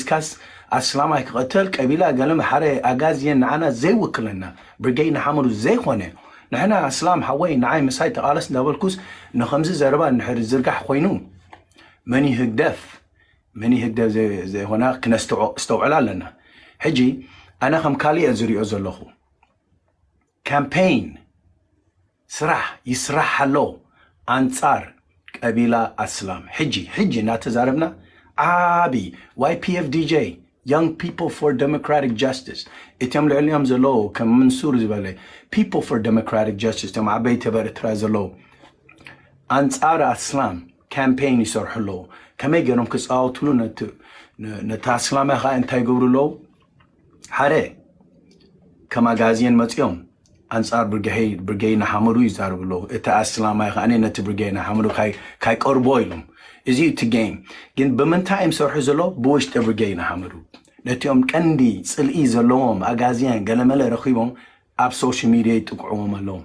ካስ ኣስላማይ ክቐተል ቀቢላ ገለ መሓረ ኣጋዝየን ንዓና ዘይውክለና ብርጌድ ንሓመዱ ዘይኮነ ንሕና ኣስላም ሓወይ ንዓይ ምሳይ ተቓለስ እንዳበልኩስ ንኸምዚ ዘረባ እንድሕር ዝርጋሕ ኮይኑ መን እዩ ህግደፍ መን እዩ ህግደፍ ዘይ- ዘይኮና ክነስተውዕል ኣለና። ሕጂ ኣነ ከም ካልእ እየ ዝሪኦ ዘለኹ። ካምፔይን ስራሕ ይስራሕ ኣሎ ኣንጻር ቀቢላ ኣስላም። ሕጂ ሕጂ እናተዛረብና ዓቢ ዋይፒኤፍዲጄ Young People for Democratic Justice እቶም ልዕሊኦም ዘለዉ ከም ምንሱር ዝበለ People for Democratic Justice እቶም ዓበይቲ ኣብ ኤርትራ ዘለዉ ኣንጻር ኣስላም ካምፔይን ይሰርሑ ኣለዉ። ከመይ ገይሮም ክጻወትሉ ነቲ ነ- ነቲ ኣስላማይ ኸዓ እንታይ ይገብሩ ኣለዉ? ሓደ ከም ኣጋዝየን መጺኦም ኣንጻር ብርጌድ ብርጌድ ንሓመዱ ይዛረቡ ኣለዉ። እቲ ኣስላማይ ኸዓ ነቲ ብርጌድ ንሓመዱ ካይ- ካይቀርቦ ኢሎም። እዚ እዩ እቲ ጌም። ግን ብምንታይ እዮም ሰርሑ ዘለዉ? ብውሽጢ ብርጌድ ንሓመዱ ነቲኦም ቀንዲ ጽልኢ ዘለዎም ኣጋዝያን ገለመለ ረኺቦም ኣብ ሶሻል ሚድያ ይጥቅዕዎም ኣለዉ።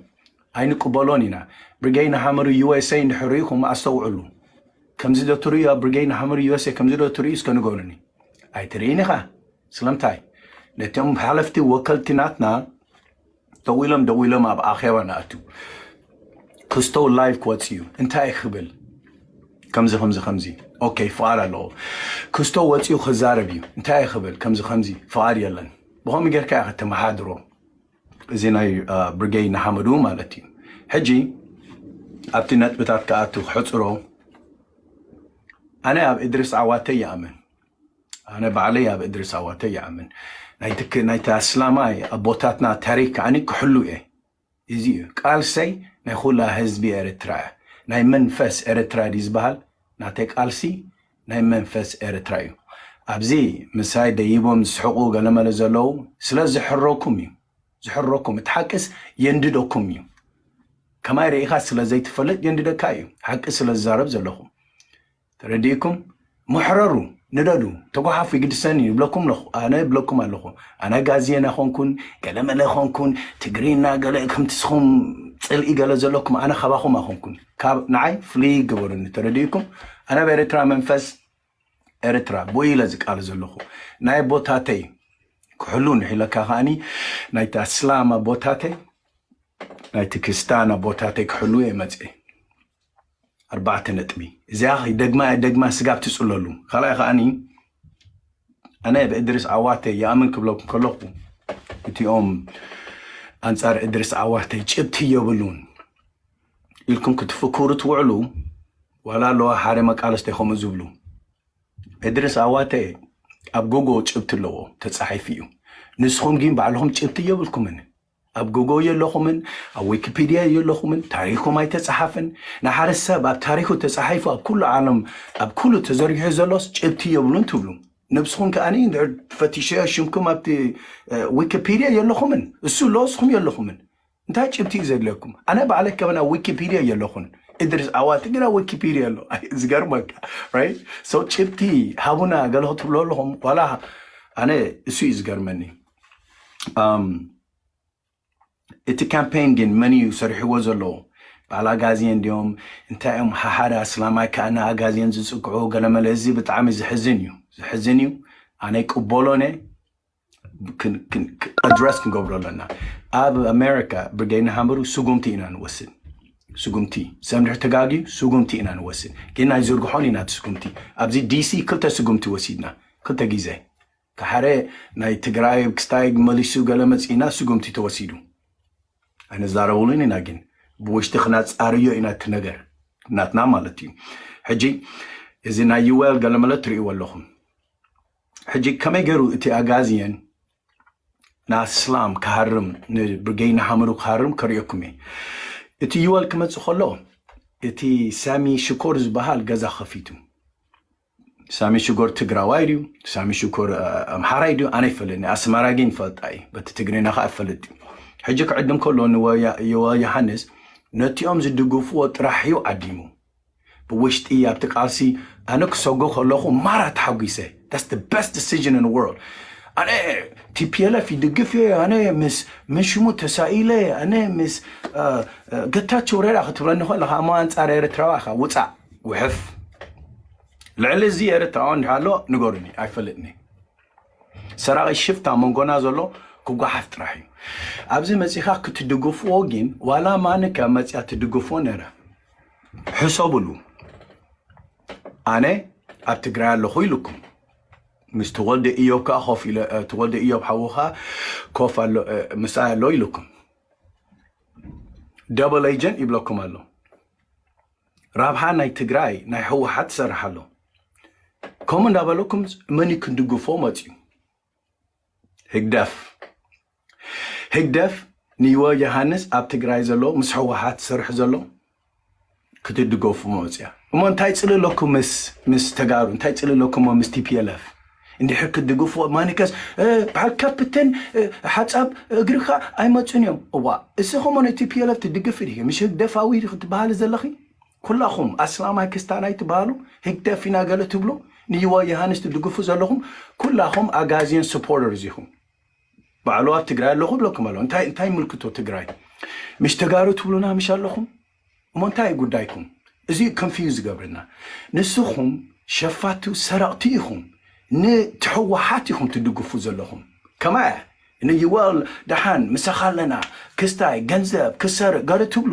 ኣይንቅበሎን ኢና። ብርጌድ ንሓመዱ ዩ ኤስ ኤ እንድሕር ርኢኹም ኣስተውዕሉ። ከምዚ ዶ ትርእዩ ኣብ ብርጌድ ንሓመዱ ዩ ኤስ ኤ ከምዚ ዶ ትርእዩ እስከ ንገሩኒ። ኣይትርእይን ኢኻ። ስለምንታይ? ነቶም ሓለፍቲ ወከልቲ ናትና ደው ኢሎም ደው ኢሎም ኣብ ኣኼባ ንኣቱ። ክስቶ ላይቭ ክወጽእ እዩ። እንታይ ክብል? ከምዚ ከምዚ ከምዚ። ኦኬ ፍቓድ ኣለዎ። ክስቶ ወጺኡ ክዛረብ እዩ። እንታይ ክብል? ከምዚ ከምዚ ፍቓድ የለን። ብኸምኡ ጌርካ ኢኻ ተመሓድሮ። እዚ ናይ ብርጌድ ንሓመዱ ማለት እዩ። ሕጂ ኣብቲ ነጥብታት ክኣቱ ክሕፅሮ ኣነ ኣብ እድሪስ ዓዋተ ይኣምን። ኣነ ባዕለይ ኣብ እድሪስ ዓዋተ ይኣምን። ናይቲ ኣስላማይ ኣቦታትና ታሪክ ከዓኒ ክሕሉ እየ። እዚ እዩ ቃልሰይ ናይ ኩላ ህዝቢ ኤርትራ እያ። ናይ መንፈስ ኤርትራ ድዩ ዝበሃል? ናተይ ቃልሲ ናይ መንፈስ ኤርትራ እዩ። ኣብዚ ምሳይ ደይቦም ዝስሕቁ ገለመለ ዘለዉ ስለ ዝሕረኩም እዩ። ዝሕረኩም እቲ ሓቅስ የንድደኩም እዩ። ከማይ ርኢኻ ስለ ዘይትፈልጥ የንድደካ እዩ። ሓቂ ስለ ዝዛረብ ዘለኹ ተረዲእኩም ምሕረሩ ንደዱ ተጓሓፉ ይግድሰኒ ይብለኩም ኣለኹ ኣነ ይብለኩም ኣለኹ ኣነ ጋዜና ኾንኩን ገለመለ ኾንኩን ትግሪና ገለ ከምትስኹም ፅልኢ ገለ ዘለኩም ኣነ ካባኹም ኣኾንኩን ካብ ንዓይ ፍልይ ግበሩኒ ተረዲእኩም ኣነ ኣብ ኤርትራ መንፈስ ኤርትራ ብኡ ኢለ ዝቃል ዘለኹ ናይ ቦታተይ ክሕሉ ንሒለካ ከዓኒ ናይቲ ኣስላም ኣቦታተይ ናይቲ ክርስታን ኣቦታተይ ክሕሉ እየ መፅእ ኣርባዕተ ነጥቢ እዚኣ ደግማ እያ ደግማ ስጋብ ትፅለሉ ካልኣይ ከዓኒ ኣነ ብእድሪስ ዓዋተ ይኣምን ክብለኩም ከለኹ እቲኦም ኣንፃር እድሪስ ዓዋተ ጭብቲ የብሉን ኢልኩም ክትፍክሩ ትውዕሉ ዋላ ኣለዋ ሓደ መቃለስተ ከምኡ ዝብሉ እድሪስ ዓዋተ ኣብ ጎጎ ጭብቲ ኣለዎ ተፃሒፉ እዩ ንስኹም ግን ባዕልኹም ጭብቲ የብልኩምን ኣብ ጎጎ የለኹምን ኣብ ዊኪፒድያ የለኹምን ታሪኩም ኣይተፃሓፍን ንሓደ ሰብ ኣብ ታሪኩ ተፃሒፉ ኣብ ኩሉ ዓለም ኣብ ኩሉ ተዘርጊሑ ዘሎስ ጭብቲ የብሉን ትብሉ ነብስኹም ከዓኒ እንድሕር ፈቲሸዮ ሽምኩም ኣብቲ ዊኪፒድያ የለኹምን እሱ ኣሎ እስኹም የለኹምን እንታይ ጭብቲ እዩ ዘድለኩም ኣነ ባዕለ ከበና ዊኪፒድያ የለኹን እድሪስ ዓዋቲ ግና ዊኪፒድያ ኣሎ ዝገርመካ ሰው ጭብቲ ሃቡና ገለ ክትብሎ ኣለኹም ዋላ ኣነ እሱ እዩ ዝገርመኒ እቲ ካምፔን ግን መን እዩ ሰሪሕዎ ዘለዎ ባል ኣጋዝየን እንዲዮም እንታይ እዮም ሓሓደ ኣስላማይ ከኣና ኣጋዝየን ዝፅግዑ ገለመለ እዚ ብጣዕሚ ዝሕዝን እዩ ዝሕዝን እዩ ኣነ ይቅበሎነ ኣድረስ ክንገብሮ ኣለና ኣብ ኣሜሪካ ብርጌድ ንሓመዱ ስጉምቲ ኢና ንወስድ ስጉምቲ ሰብ እንድሕር ተጋግዩ ስጉምቲ ኢና ንወስድ ግን ኣይዝርግሖን ኢና እቲ ስጉምቲ ኣብዚ ዲሲ ክልተ ስጉምቲ ወሲድና ክልተ ግዜ ካሓደ ናይ ትግራይ ክስታይ መሊሱ ገለ መፂእና ስጉምቲ ተወሲዱ ኣይንዛረብሉን ኢና ግን ብውሽጢ ክናፃርዮ ኢና እቲ ነገር ናትና ማለት እዩ ሕጂ እዚ ናይ ዩወል ገለመለ ትርእይዎ ኣለኹም ሕጂ ከመይ ገይሩ እቲ ኣጋዝየን ንኣስላም ክሃርም ንብርጌይ ንሓመዱ ክሃርም ከርእየኩም እየ እቲ ዩወል ክመፅእ ከሎ እቲ ሳሚ ሽኮር ዝበሃል ገዛ ከፊቱ ሳሚ ሽኮር ትግራዋይ ድዩ ሳሚ ሽኮር ኣምሓራይ ድዩ ኣነ ይፈልጥኒ ኣስመራ ግን ይፈልጣ እዩ በቲ ትግርኛ ከዓ ይፈልጥ እዩ ሕጂ ክዕድም ከሎ ንወያ ዮሃንስ ነቲኦም ዝድግፍዎ ጥራሕ እዩ ዓዲሙ ብውሽጢ ኣብቲ ቃልሲ ኣነ ክሰጎ ከለኹ ማራ ተሓጒሰ that's the best decision in the world ኣነ ቲፒኤልኤፍ ይድግፍ እየ ኣነ ምስ ምን ሽሙ ተሳኢለ ኣነ ምስ ገታቸው ረዳ ክትብለኒ ከለኻ እሞ ኣንፃር ኤርትራዊ ኢኻ ውፃእ ውሕፍ ልዕሊ እዚ ኤርትራዊ እንድሓሎ ንገሩኒ ኣይፈልጥኒ ሰራቒ ሽፍታ መንጎና ዘሎ ክጓሓፍ ጥራሕ እዩ። ኣብዚ መጺኻ ክትድግፍዎ ግን ዋላ ማንካ መጺኣ ትድግፍዎ ነረ። ሕሰብሉ። ኣነ ኣብ ትግራይ ኣለኹ ኢሉኩም። ምስ ተወልደ እዮብ ከኣ ኮፍ ኢለ፣ እ፣ ተወልደ እዮብ ሓውኻ ኮፍ ኣሎ፣ እ፣ ምሳይ ኣሎ ኢሉኩም። ደብል ኤጀንት ይብለኩም ኣሎ። ራብሓ ናይ ትግራይ ናይ ህወሓት ትሰርሕ ኣሎ። ከምኡ እንዳበለኩም መን እዩ ክንድግፎ መፅዩ? ህግደፍ። ህግደፍ ንይወ ዮሃንስ ኣብ ትግራይ ዘሎ ምስ ህወሓት ዝሰርሕ ዘሎ ክትድገፉ መፅያ። እሞ እንታይ ፅልለኩም ምስ ምስ ተጋሩ? እንታይ ፅልለኩም ምስ ቲ ፒ ኤል ኤፍ? እንድሕር ክትድግፉ ማኒከስ፣ እ፣ በዓል ካፕተን፣ እ፣ ሓጻብ እግርኻ ኣይመፁን እዮም። እዋ፣ እስኹም ቲ ፒ ኤል ኤፍ ትድግፍ ኢኺ፣ ምሽ ህግደፋዊ ክትበሃሊ ዘለኺ? ኩላኹም ኣስላማይ ክስታናይ ትበሃሉ፣ ህግደፍ ኢና ገለ ትብሉ፣ ንይዋ ዮሃንስ ትድግፉ ዘለኹም ኩላኹም ኣጋዚዮን ስፖርተርስ ኢኹም። ባዕሉ ኣብ ትግራይ ኣለኹ ብለኩም ኣሎ። እንታይ እንታይ ይምልክቶ ትግራይ? ምሽ ተጋሩ ትብሉና ምሽ ኣለኹም? እሞ እንታይ እዩ ጉዳይኩም? እዚ ኮንፊውዝ ዝገብረና። ንስኹም ሸፋቱ ሰረቕቲ ኢኹም። ንትሕወሓት ኢኹም ትድግፉ ዘለኹም። ከማያ ንይወል ደሓን ምሳኻ ኣለና፣ ክስታይ ገንዘብ ክሰርቕ ገለ ትብሉ።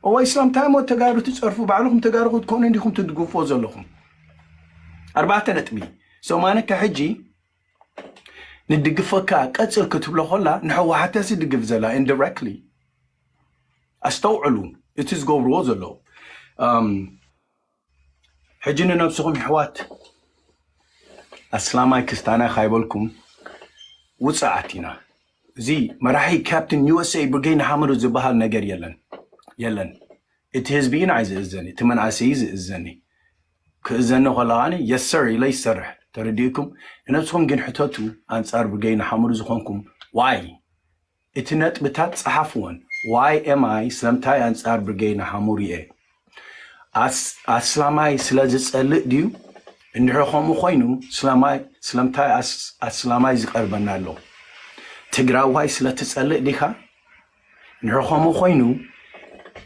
እዋይ ስለምንታይ እሞ ተጋሩ ትጸርፉ? ባዕልኹም ተጋሩ ክትኮኑ እንዲኹም ትድግፍዎ ዘለኹም። ኣርባዕተ ነጥቢ። ሶማነ ከሕጂ ንድግፈካ ቀጽል ክትብሎ ከላ ንሕወሓት እያ ትድግፍ ዘላ ኢንዲረክትሊ። ኣስተውዕሉ እቲ ዝገብርዎ ዘለዉ። እም፣ ሕጂ ንነብስኹም የሕዋት ኣስላማይ ክስታናይ ካይበልኩም ውፅዓት ኢና። እዚ መራሒ ካፕትን ዩ ኤስ ኤ ብርጌድ ንሓመዱ ዝበሃል ነገር የለን፣ የለን። እቲ ህዝቢ እዩ ንዓይ ዝእዘኒ፣ እቲ መንእሰይ እዩ ዝእዘኒ። ክእዘኒ ከሎ ከዓኒ የስ ሰር ኢለ ይሰርሕ። ተረዲእኩም? ንነብስኹም ግን ሕተቱ፣ ኣንጻር ብርጌድ ንሓመዱ ዝኾንኩም ዋይ? እቲ ነጥብታት ጸሓፍወን። ዋይ ኤም ኣይ ስለምታይ ኣንጻር ብርጌድ ንሓመዱ እየ? ኣስ-፣ ኣስላማይ ስለ ዝጸልእ ድዩ? እንድሕር ከምኡ ኮይኑ ስለማይ-፣ ስለምታይ ኣስ-፣ ኣስላማይ ዝቀርበና ኣሎ? ትግራዋይ ስለ ትጸልእ ዲኻ? እንድሕር ከምኡ ኮይኑ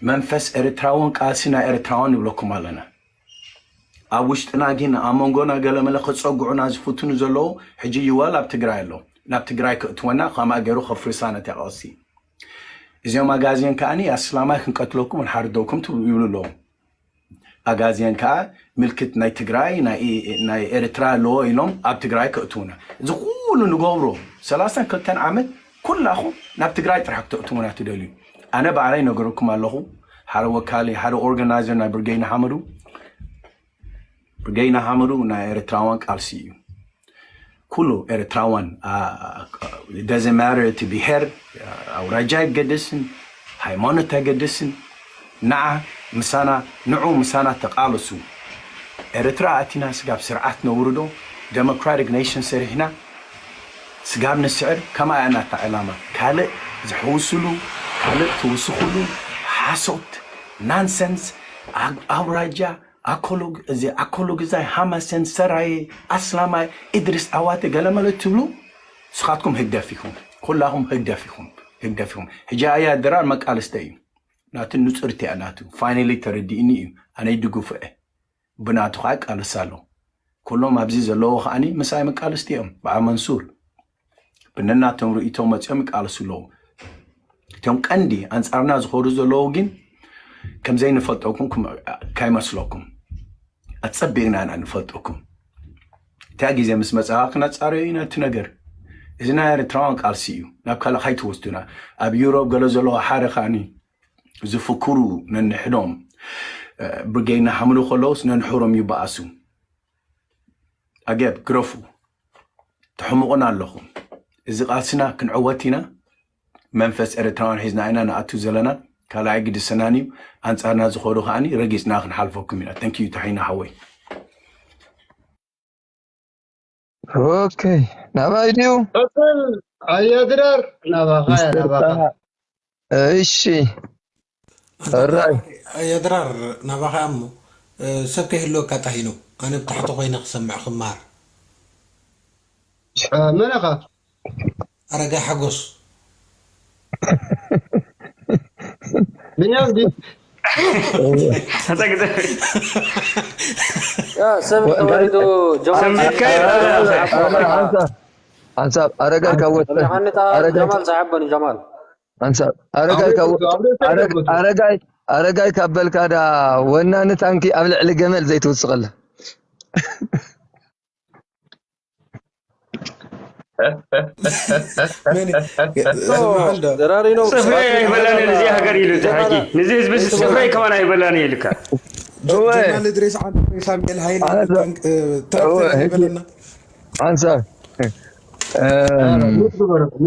መንፈስ ኤርትራውን ቃልሲ ናይ ኤርትራውን ንብለኩም ኣለና። ኣብ ውሽጥና ግን ኣብ መንጎና ገለመለ ክጸግዑና ዝፍትኑ ዘለዉ ሕጂ ይዋል ኣብ ትግራይ ኣሎ። ናብ ትግራይ ክእትወና ከማእ ገይሩ ከፍርሳ ነቲ ቃልሲ። እዚኦም ኣጋዝያን ከኣኒ ኣስላማይ ክንቀትለኩም ንሓርደኩም ትብሉ ይብሉ ኣለዉ። ኣጋዝያን ከኣ ምልክት ናይ ትግራይ፣ ናይ፣ ናይ ኤርትራ ኣለዎ ኢሎም ኣብ ትግራይ ከእትዉና። እዚ ኩሉ ንገብሮ ሰላሳን ክልተን ዓመት ኩላኹም ናብ ትግራይ ጥራሕ ክተእትዉና ትደልዩ። ኣነ ባዕለይ ነገረኩም ኣለኹ። ሓደ ወካሊ፣ ሓደ ኦርጋናይዘር ናይ ብርጌድ ንሓመዱ፣ ብርጌድ ንሓመዱ ናይ ኤርትራዋን ቃልሲ እዩ። ኩሉ ኤርትራዋን፣ አ-፣ አ-፣ doesn't matter እቲ ብሄር፣ ኣውራጃ ኣይገደስን፣ ሃይማኖት ኣይገደስን። ንዓ ምሳና፣ ንዑ ምሳና ተቃለሱ። ኤርትራ ኣቲና ስጋብ ስርዓት ነውርዶ፣ ዴሞክራቲክ ኔሽን ሰሪሕና ስጋብ ንስዕር። ከማኣ እያ ናታ ዕላማ። ካልእ ዝሕውስሉ፣ ካልእ ትውስኹሉ ሓሶት፣ ናንሰንስ፣ ኣ-፣ ኣውራጃ፣ ኣኮሎግ-፣ እዚ ኣኮሎግዛይ፣ ሃማሰን፣ ሰራየ፣ ኣስላማይ፣ ኢድሪስ ዓዋተ፣ ገለመለ ትብሉ፣ ንስኻትኩም ህግደፍ ኢኹም። ኩላኹም ህግደፍ ኢኹም። ህግደፍ ኢኹም። ሕጂ ኣያ ድራር መቃለስተ እዩ። ናቱ ንጹርቲ እያ ናቱ። ፋይናሊ ተረዲእኒ እዩ። ኣነ ይድግፎ እየ። ብናቱ ከዓ ይቃለስ ኣሎ። ኩሎም ኣብዚ ዘለዉ ከዓኒ ምሳይ መቃለስቲ እዮም። በዓ መንሱር ብነናቶም ርእይቶ መጺኦም ይቃለሱ ኣለዉ። እቶም ቀንዲ ኣንጻርና ዝኸዱ ዘለዉ ግን ከም ዘይንፈልጠኩም ክም-፣ ካይመስለኩም። ኣጸቢቕና ኢና ንፈልጠኩም። እታ ግዜ ምስ መጻኻ ክነጻርዮ ኢና እቲ ነገር። እዚ ናይ ኤርትራውያን ቃልሲ እዩ። ናብ ካልእ ካይትወስዱና። ኣብ ዩሮፕ ገለ ዘለዉ ሓደ ከኣኒ ዝፍክሩ ነንሕዶም፣ እ፣ ብርጌድ ንሓምሉ ከለዉስ ነንሕሮም ይበኣሱ። ኣገብ ግረፉ። ትሕምቑና ኣለኹም። እዚ ቃልስና ክንዕወት ኢና። መንፈስ ኤርትራውያን ሒዝና ኢና ንኣቱ ዘለና። ካልኣይ ግድሰናን እዩ። ኣንጻርና ዝኾዱ ከኣኒ ረጊጽና ክንሓልፈኩም ኢና። ተንክ ዩ ተሒና ሓወይ። ኦኬ፣ ናባይ ድዩ? ቀጽል፣ ኣያ ድራር፣ ናባኻ እያ፣ ናባኻ። እሺ። ኣራይ። ኣያ ድራር፣ ናባኻ እሞ፣ እ፣ ሰብ ከይህልወካ ጣሂኑ። ኣነ ብታሕቲ ኮይነ ክሰምዕ ክማር። እ፣ መን ኢኻ? ኣረጋይ ሓጎስ። ብንያም ዲ-፣ ሓንሳእ ግዜ። ያ፣ ሰብ ተወሊዱ ጀምር። ሰንቢትካ እዩ። ሓንሳእ፣ ሓንሳእ፣ ሓንሳብ ኣረጋይ ካብ ወጥተ ሰሚዓኒ ጣ ኣረጋይ ጀማል ሰሓቦኒ ጀማል ሓንሳብ ኣረጋይ ካብ ወጥተ ኣረግ- ኣረጋይ ኣረጋይ ካብ በልካ ዳ ወናኒ ታንኪ ኣብ ልዕሊ ገመል ዘይትውስኸላ። መን ስምዓል ዶ ድራሪ ነው ጽፍሪ ኣይበላን ነዚ ሃገር ኢሉ እቲ ሕጂ ነዚ ህዝቢ ጽፍሪ ከማን ኣይበላን ኢልካ ጀማል እድሪስ ዓንተ ወይ ሳሙኤል ሃይለ ኣነ- ተራክተር እወ፣ ኣይበለና ሓንሳብ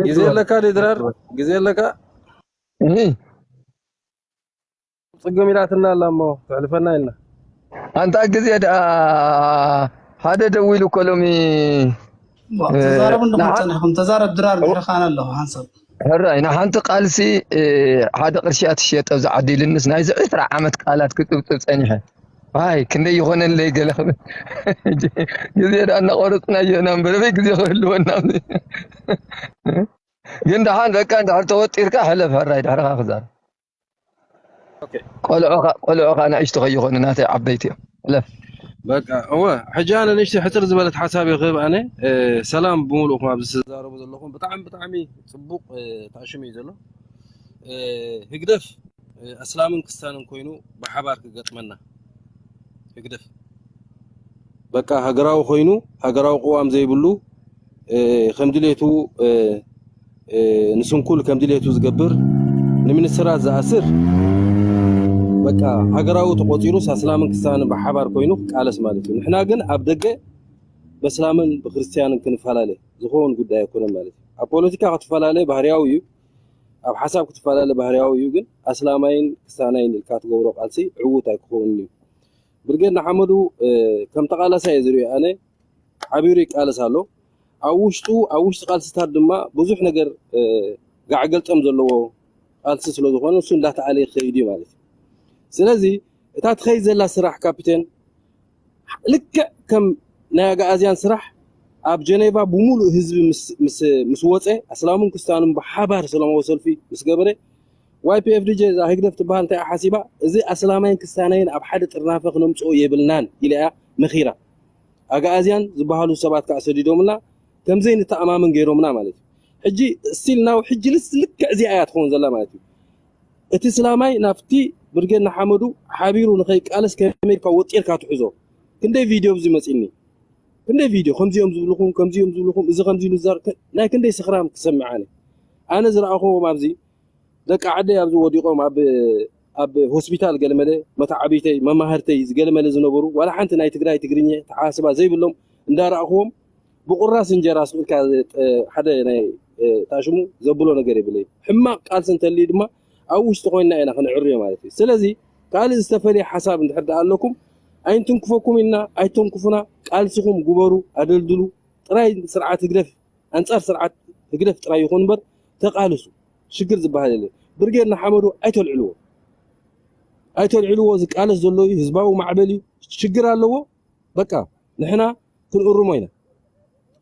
ግዜ ኣለካ ድራር ግዜ ኣለካ እህ ጽግም ኢላትና ኣላ እሞ ተሕልፈና ኢልና ኣንታ ግዜ ደኣ ሓደ ደዊሉ እኮ ሎሚ እዋ፣ ተዛረቡ እንዲኹም ንሓ- ጸኒሕኩም ተዛረብ ድራር ድሕርኻ ኣለኹ ሓንሳብ ሕራይ ንሓንቲ ቃልሲ እ፣ ሓደ ቅርሺ እያ ትሽየጥ ኣብዚ ዓዲ ኢልንስ ናይዚ ዕስራ ዓመት ቃላት ክጥብጥብ ጸኒሐ። ኣይ ክንደይ ይኾነለይ ገለ ክብል ግዜ ደኣ እናቆረፅናዮ ኢና እምበር በይ ግዜ ክህልወና ኣብዚ። ግን ደሓን በቃ እንድሕር ተወጢርካ ሕለፍ ሕራይ ድሕርኻ ክዛረብ። ኦኬ። ቆልዑኻ ቆልዑኻ ንእሽቶ ከይኾኑ ናተይ ዓበይቲ እዮም። ሕለፍ። በቃ እወ ሕጂ ኣነ ንእሽተይ ሕፅር ዝበለት ሓሳብ እየ ክህብ ኣነ እ፣ ሰላም ብምሉእኩም ኣብዚ ትዛረቡ ዘለኹም ብጣዕሚ ብጣዕሚ ፅቡቅ እ፣ ተኣሽሙ እዩ ዘሎ እ፣ ህግደፍ እ፣ ኣስላምን ክስታንን ኮይኑ ብሓባር ክገጥመና ህግደፍ በቃ ሃገራዊ ኮይኑ ሃገራዊ ቅዋም ዘይብሉ እ፣ ከም ድሌቱ እ፣ እ፣ ንስንኩል ከም ድሌቱ ዝገብር ንሚኒስትራት ዝኣስር በቃ ሃገራዊ ተቆፂሩስ ኣስላምን ክስታንን ብሓባር ኮይኑ ክቃለስ ማለት እዩ። ንሕና ግን ኣብ ደገ በስላምን ብክርስትያንን ክንፈላለ ዝኸውን ጉዳይ ኣይኮነን ማለት እዩ። ኣብ ፖለቲካ ክትፈላለ ባህርያዊ እዩ፣ ኣብ ሓሳብ ክትፈላለ ባህርያዊ እዩ። ግን ኣስላማይን ክስታናይን ኢልካ ትገብሮ ቃልሲ ዕዉት ኣይክኸውን እዩ። ብርጌድ ንሓመዱ እ፣ ከም ተቃላሳይ እየ ዝሪኦ ኣነ። ሓቢሩ ይቃለስ ኣሎ። ኣብ ውሽጡ ኣብ ውሽጢ ቃልስታት ድማ ብዙሕ ነገር እ፣ ጋዕ ገልጠም ዘለዎ ቃልሲ ስለ ዝኾነ እሱ እንዳተኣለ ይኸይድ እዩ ማለት እዩ። ስለዚ እታ ትኸይድ ዘላ ስራሕ ካፒቴን ልክዕ ከም ናይ ኣግኣዝያን ስራሕ ኣብ ጀኔቫ ብሙሉእ ህዝቢ ምስ- ምስ- ምስ ወፀ ኣስላሙን ክስታኑን ብሓባር ሰላማዊ ሰልፊ ምስ ገበረ ዋይፒኤፍዲጄ እዛ ህግደፍ ትበሃል እንታይ ሓሲባ እዚ ኣስላማይን ክስታናይን ኣብ ሓደ ጥርናፈ ክነምፅኦ የብልናን ኢላ እያ መኺራ ኣግኣዝያን ዝበሃሉ ሰባት ከዓ ሰዲዶምና ከምዘይንተኣማመን ገይሮምና ማለት እዩ ሕጂ ስቲል ናው ሕጂ ልስ ልክዕ እዚኣ እያ ትኸውን ዘላ ማለት እዩ እቲ ስላማይ ናብቲ ብርጌድ ንሓመዱ ሓቢሩ ንኸይቃለስ ከመይ ኢልካ ወጢርካ ትሕዞ? ክንደይ ቪድዮ ኣብዚ መፂኒ፣ ክንደይ ቪድዮ ከምዚኦም ዝብልኹም ከምዚኦም ዝብልኹም እዚ ከምዚ ኢሉ ዝዛር ናይ ክንደይ ስኽራም ክሰምዕ ኣነ ኣነ ዝረኣኹዎም ኣብዚ ደቂ ዓደይ ኣብዚ ወዲቖም ኣብ ኣብ ሆስፒታል ገለመለ መተዓቢተይ መማህርተይ ገለመለ ዝነበሩ ዋላ ሓንቲ ናይ ትግራይ ትግርኛ ተሓስባ ዘይብሎም እንዳረኣኹዎም ብቁራስ እንጀራ ስኢልካ ሓደ ናይ ታሽሙ ዘብሎ ነገር የብለይ። ሕማቕ ቃልሲ እንተልዩ ድማ ኣብ ውሽጢ ኮይንና ኢና ክንዕርዮ ማለት እዩ። ስለዚ ካልእ ዝተፈልየ ሓሳብ እንድሕር ደኣ ኣለኩም ኣይንትንክፈኩም ኢልና ኣይተንክፉና። ቃልስኹም ግበሩ፣ ኣደልድሉ። ጥራይ ስርዓት ህግደፍ ኣንጻር ስርዓት ህግደፍ ጥራይ ይኹን እምበር ተቃልሱ። ሽግር ዝበሃል የለን። ብርጌድ ንሓመዱ ኣይተልዕልዎ፣ ኣይተልዕልዎ። ዝቃለስ ዘሎ እዩ፣ ህዝባዊ ማዕበል እዩ። ሽግር ኣለዎ። በቃ ንሕና ክንእርሞ ኢና።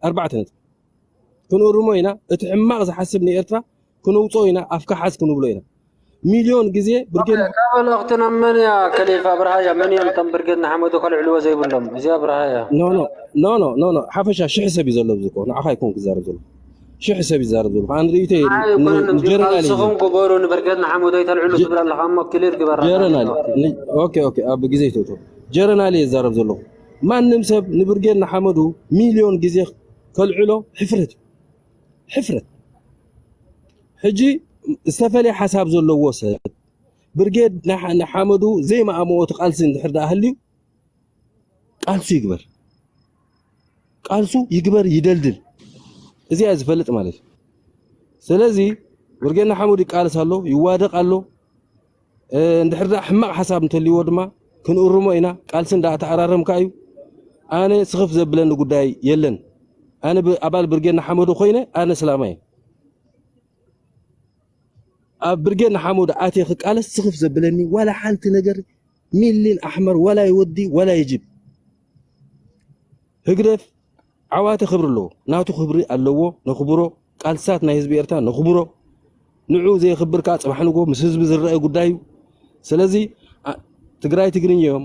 ኣርባዕተ ነጥቢ ክንእርሞ ኢና። እቲ ሕማቕ ዝሓስብ ንኤርትራ ክነውፅኦ ኢና። ኣፍካ ሓዝ ክንብሎ ኢና። ሚልዮን ግዜ ብርጌድ ካብ መልእኽትና መን እያ ከሊፋ ብርሃያ መን እዮም እቶም ብርጌድ ንሓመዱ ከልዕልዎ ዘይብሎም እዚኣ ብርሃያ ኖ ኖ ኖ ኖ ኖ ኖ ሓፈሻ ሽሕ ሰብ እዩ ዘሎ ኣብዚ እኮ ንዓኻ ኣይኮን ክዛረብ ዘሎ ሽሕ ሰብ ይዛረብ ዘሎ ኣነ ርእይተይ ንጀረናል እዩ ንስኹም ግበሩ ንብርጌድ ንሓመዱ ኣይተልዕሉ ትብል ኣለኻ እሞ ክሊር ግበራ ጀረናል ኦኬ ኦኬ ኣብ ግዜ ይተውቶ ጀረናል እየ ዝዛረብ ዘለኹ ማንም ሰብ ንብርጌድ ንሓመዱ ሚልዮን ግዜ ከልዕሎ ሕፍረት እዩ ሕፍረት ሕጂ ዝተፈለየ ሓሳብ ዘለዎ ሰብ ብርጌድ ንሓመዱ ዘይመኣምኦ እቲ ቃልሲ እንድሕር ደኣ ሃልዩ ቃልሱ ይግበር ቃልሱ ይግበር ይደልድል እዚኣ ዝፈልጥ ማለት እዩ ስለዚ ብርጌድ ንሓመዱ ይቃለስ ኣሎ ይዋደቕ ኣሎ እንድሕር ደኣ ሕማቕ ሓሳብ እንተልይዎ ድማ ክንእርሞ ኢና ቃልሲ እንዳተኣራረምካ እዩ ኣነ ስኽፍ ዘብለኒ ጉዳይ የለን ኣነ ኣባል ብርጌድ ንሓመዱ ኮይነ ኣነ ስላማይ ኣብ ብርጌድ ንሓመዱ ኣትየ ክቃለስ ስኽፍ ዘብለኒ ዋላ ሓንቲ ነገር ሚሊን ኣሕመር ዋላ ይወዲ ዋላ ይጅብ ህግደፍ ዓዋተ ክብሪ ኣለዎ ናቱ ክብሪ ኣለዎ ነኽብሮ ቃልስታት ናይ ህዝቢ ኤርትራ ነኽብሮ ንዑ ዘየኽብር ከዓ ፅባሕ ንጎ ምስ ህዝቢ ዝረአ ጉዳይ እዩ ስለዚ ትግራይ ትግርኛ እዮም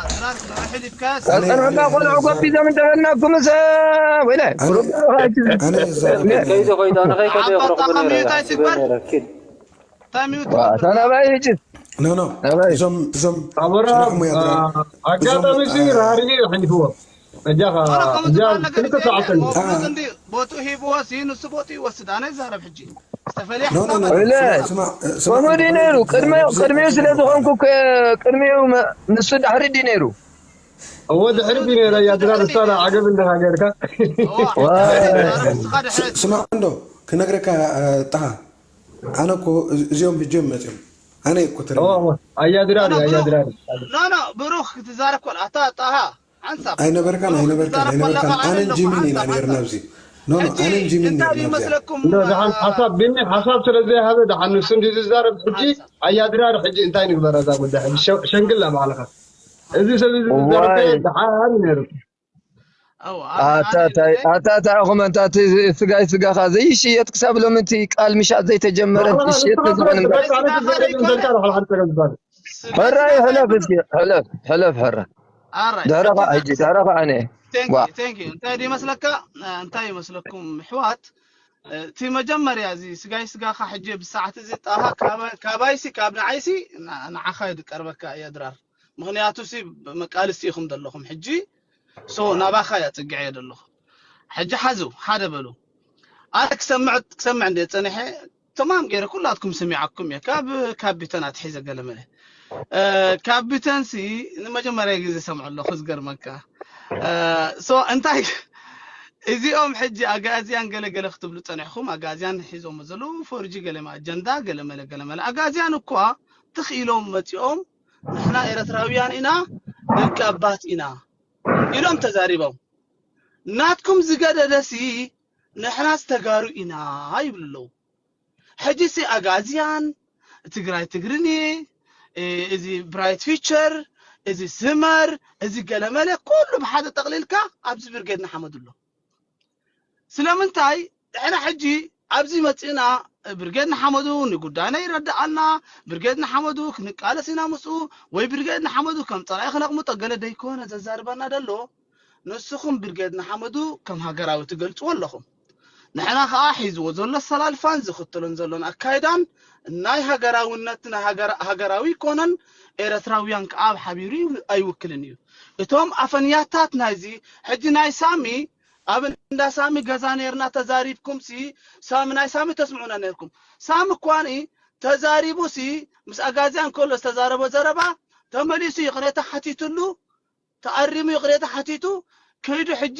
ድራር ክትሕል ኢልካስ? ኣነ- ጸንሕና ኣነ- ቆልዑ ኣነ- ጎቢዞም እንተበልናኩምስ፣ ወይለ፣ ኣነ- ኣነ እዛ- ከይደ ኮይዶ ኣነ ከይከደ ዓባ የኽረኽቡ ጣኻ ነይረ ሚዩት ኣይትግበር። ነይረ ኪድ እንታይ ሚዩት ዋ፣ ትገብር? እታ ናባይ ሕጂ። ኖ፣ ኖ። ናባይ። እዞም- እዞም ኣበራ፣ ስራሕ ሙያ ብራ- ኣጋጣሚ እዞም- ሲ ራሪ ኣሕሊፍዎ። እጃኻ፣ ኣረ፣ ከምኡ እጃ ዝበሃል ነገር ክልተ የለን። ሰዓት መውሰድ እንዲ ቦትኡ ሂብዎ ሲ ንሱ ቦትኡ ይወስድ። ኣነ ይዛረብ ሕጂ። ዝተፈለየ ኖ፣ ኖ፣ ሓሳብ ኖ። ኣለ። ስማ- ስማ- ስማ- ከምኡ ድዩ ነይሩ? ቅድሚ- ኣብዚ- ቅድሚኡ ኣብዚ- ስለ ዝኾንኩ ከ-፣ ቅድሚኡ መ-፣ ንሱ ድሕሪ ድዩ ነይሩ? እዎ፣ ድሕሪ ድዩ ነይረ? እያ ድራር፣ እሳ ዓገብ እንዲኻ ጌርካ። እዋ፣ ዋ። ንስኻ ድሕሪ ስማ እንዶ ክነግረካ፣ እ፣ ጣሃ፣ ኣነ እኮ እዚ- እዚኦም ህጆም መፅዮም። ኣነ እኮ ትረ- እዎ፣ እዎ። ኣያ ድራር፣ ኖ፣ ኖ፣ ኣያ ብሩኽ። ድራር። ኖ፣ ኖ፣ ብሩኽ ክትዛረብ ኮል-፣ ኣታ ጣሃ፣ ሓንሳብ። ኣይነበርካን፣ ብሩኽ ኣይነበርካን፣ ክትዛረብ ኣይነበርካን። ከለኻ ኣነን ኣይደለኹ፣ ጂሚን ኢና ሓንሳብ፣ ነይርና ሓንሳብ። ኣብዚ። ኖ፣ ኖ፣ ሕጂ ኣነን ጂሚን እንታይ ነይርና ኣብዚ። ይመስለኩም? እንዶ፣ ደሓን ሓሳብ፣ ቢኒ ሓሳብ ስለ ዘይሃበ፣ ደሓን ንሱ እንዲ ዝዛረብ ሕጂ፣ ሓንሳብ። ኣያ ድራር፣ ሕጂ እንታይ ንግበር እዛ ጉዳይ? ሕጂ ሸ-፣ ሸንግላ ባዕልኻ። እዚ ሰብ እዚ ዝዛረብ ዋይ። ደሓን ነይሩ። ኣዎ፣ ኣታ፣ ኣነ፣ ኣታ፣ ኣነ፣ ኣታ፣ ኣታ፣ ኢኹም፣ ኣታ፣ እቲ ስጋይ ስጋኻ ዘይሽየጥ ክሳብ ሎሚ እቲ ቃል ምሻጥ ዘይተጀመረ ባዕልኻ ትሽየጥ ንስኻ ተዝኾነ ትፈልጥ እምበር። በቃ፣ ኣነ ስጋኻ ትዛረብ ደይኮነ። እንተልካ ዳሓል ሓንቲ ነገር ዝበል። ሕራይ፣ ስጋኻ ሕለፍ እስኪ፣ ሕለፍ፣ ሕለፍ፣ ሕራይ። ኣራይ፣ ድሕረኻ ሕጂ፣ ድሕረኻ ኣነ። Thank you, ዋ። Thank you። እንታይ ድዩ መስለካ? እንታይ ይመስለኩም፣ ኣሕዋት? እቲ መጀመርያ እዚ ስጋይ ስጋኻ ሕጂ ብሰዓት እዚ ጣሃ ካባ-፣ ካባይሲ፣ ካብ ንዓይሲ፣ ን-፣ ንዓኻ እዩ ዝቀርበካ፣ እየ ድራር። ምኽንያቱ ሲ መቃልስቲ ኢኹም ዘለኹም ሕጂ። ሶ ናባኻ እያ ጽግዐ እየ ዘለኹ። ሕጂ ሓዙ፣ ሓደ በሉ። ኣነ ክሰምዕ፣ ክሰምዕ እንደ ጸኒሐ፣ ተማም ገይረ ኩላትኩም ስሚዓኩም እየ። ካብ፣ ካብ ቢተን ኣትሒዘ ገለመለ። እ፣ ካብ ቢተንሲ ንመጀመርያ ግዜ ሰምዖ ኣለኹ፣ ዝገርመካ። እ፣ ሶ እንታይ፣ እዚኦም ሕጂ ኣጋዝያን ገለ ገለ ክትብሉ ጸኒሕኩም፣ ኣጋዝያን ሒዞም ዘለዉ ፎርጂ ገለ ኣጀንዳ ገለ መለ ገለ መለ። ኣጋዝያን እኳ ትኽ ኢሎም መጺኦም፣ ንሕና ኤርትራውያን ኢና፣ ደቂ ኣባት ኢና ኢሎም ተዛሪቦም። ናትኩም ዝገደደሲ ንሕናስ ተጋሩ ኢና ይብሉ ኣለዉ። ሕጂሲ ኣጋዝያን፣ ትግራይ ትግርኒ፣ እ፣ እዚ ብራይት ፊቸር፣ እዚ ስመር፣ እዚ ገለመለ፣ ኩሉ ብሓደ ጠቕሊልካ ኣብዚ ብርጌድ ንሓመዱ ኣሎ። ስለምንታይ ንሕና ሕጂ ኣብዚ መጺእና ብርጌድ ንሓመዱ ንጉዳይና ይረድኣና፣ ብርጌድ ንሓመዱ ክንቃለስ ኢና ምስኡ፣ ወይ ብርጌድ ንሓመዱ ከም ጸላኢ ክነቕምጦ ገለ ደይኮነ ዘዛርበና ደሎ፣ ንስኹም ብርጌድ ንሓመዱ ከም ሃገራዊ ትገልጽዎ ኣለኹም። ንሕና ኸኣ ሒዝዎ ዘሎ ኣሰላልፋን ዝኽተሎን ዘሎን ኣካይዳን ናይ ሃገራውነት፣ ናይ ሃገራ-፣ ሃገራዊ ኣይኮነን፣ ኤርትራውያን ከኣ ኣብ ሓቢሩ ኣይውክልን እዩ። እቶም ኣፈንያታት ናይዚ ሕጂ ናይ ሳሚ ኣብ እንዳ ሳሚ ገዛ ነይርና ተዛሪብኩም ሲ፣ ሳሚ ናይ ሳሚ ተስምዑና ነይርኩም። ሳሚ እኳኒ ተዛሪቡ ሲ፣ ምስ ኣጋዝያን ከሎ ዝተዛረቦ ዘረባ ተመሊሱ ይቕሬታ ሓቲትሉ፣ ተኣሪሙ ይቕሬታ ሓቲቱ፣ ከይዱ ሕጂ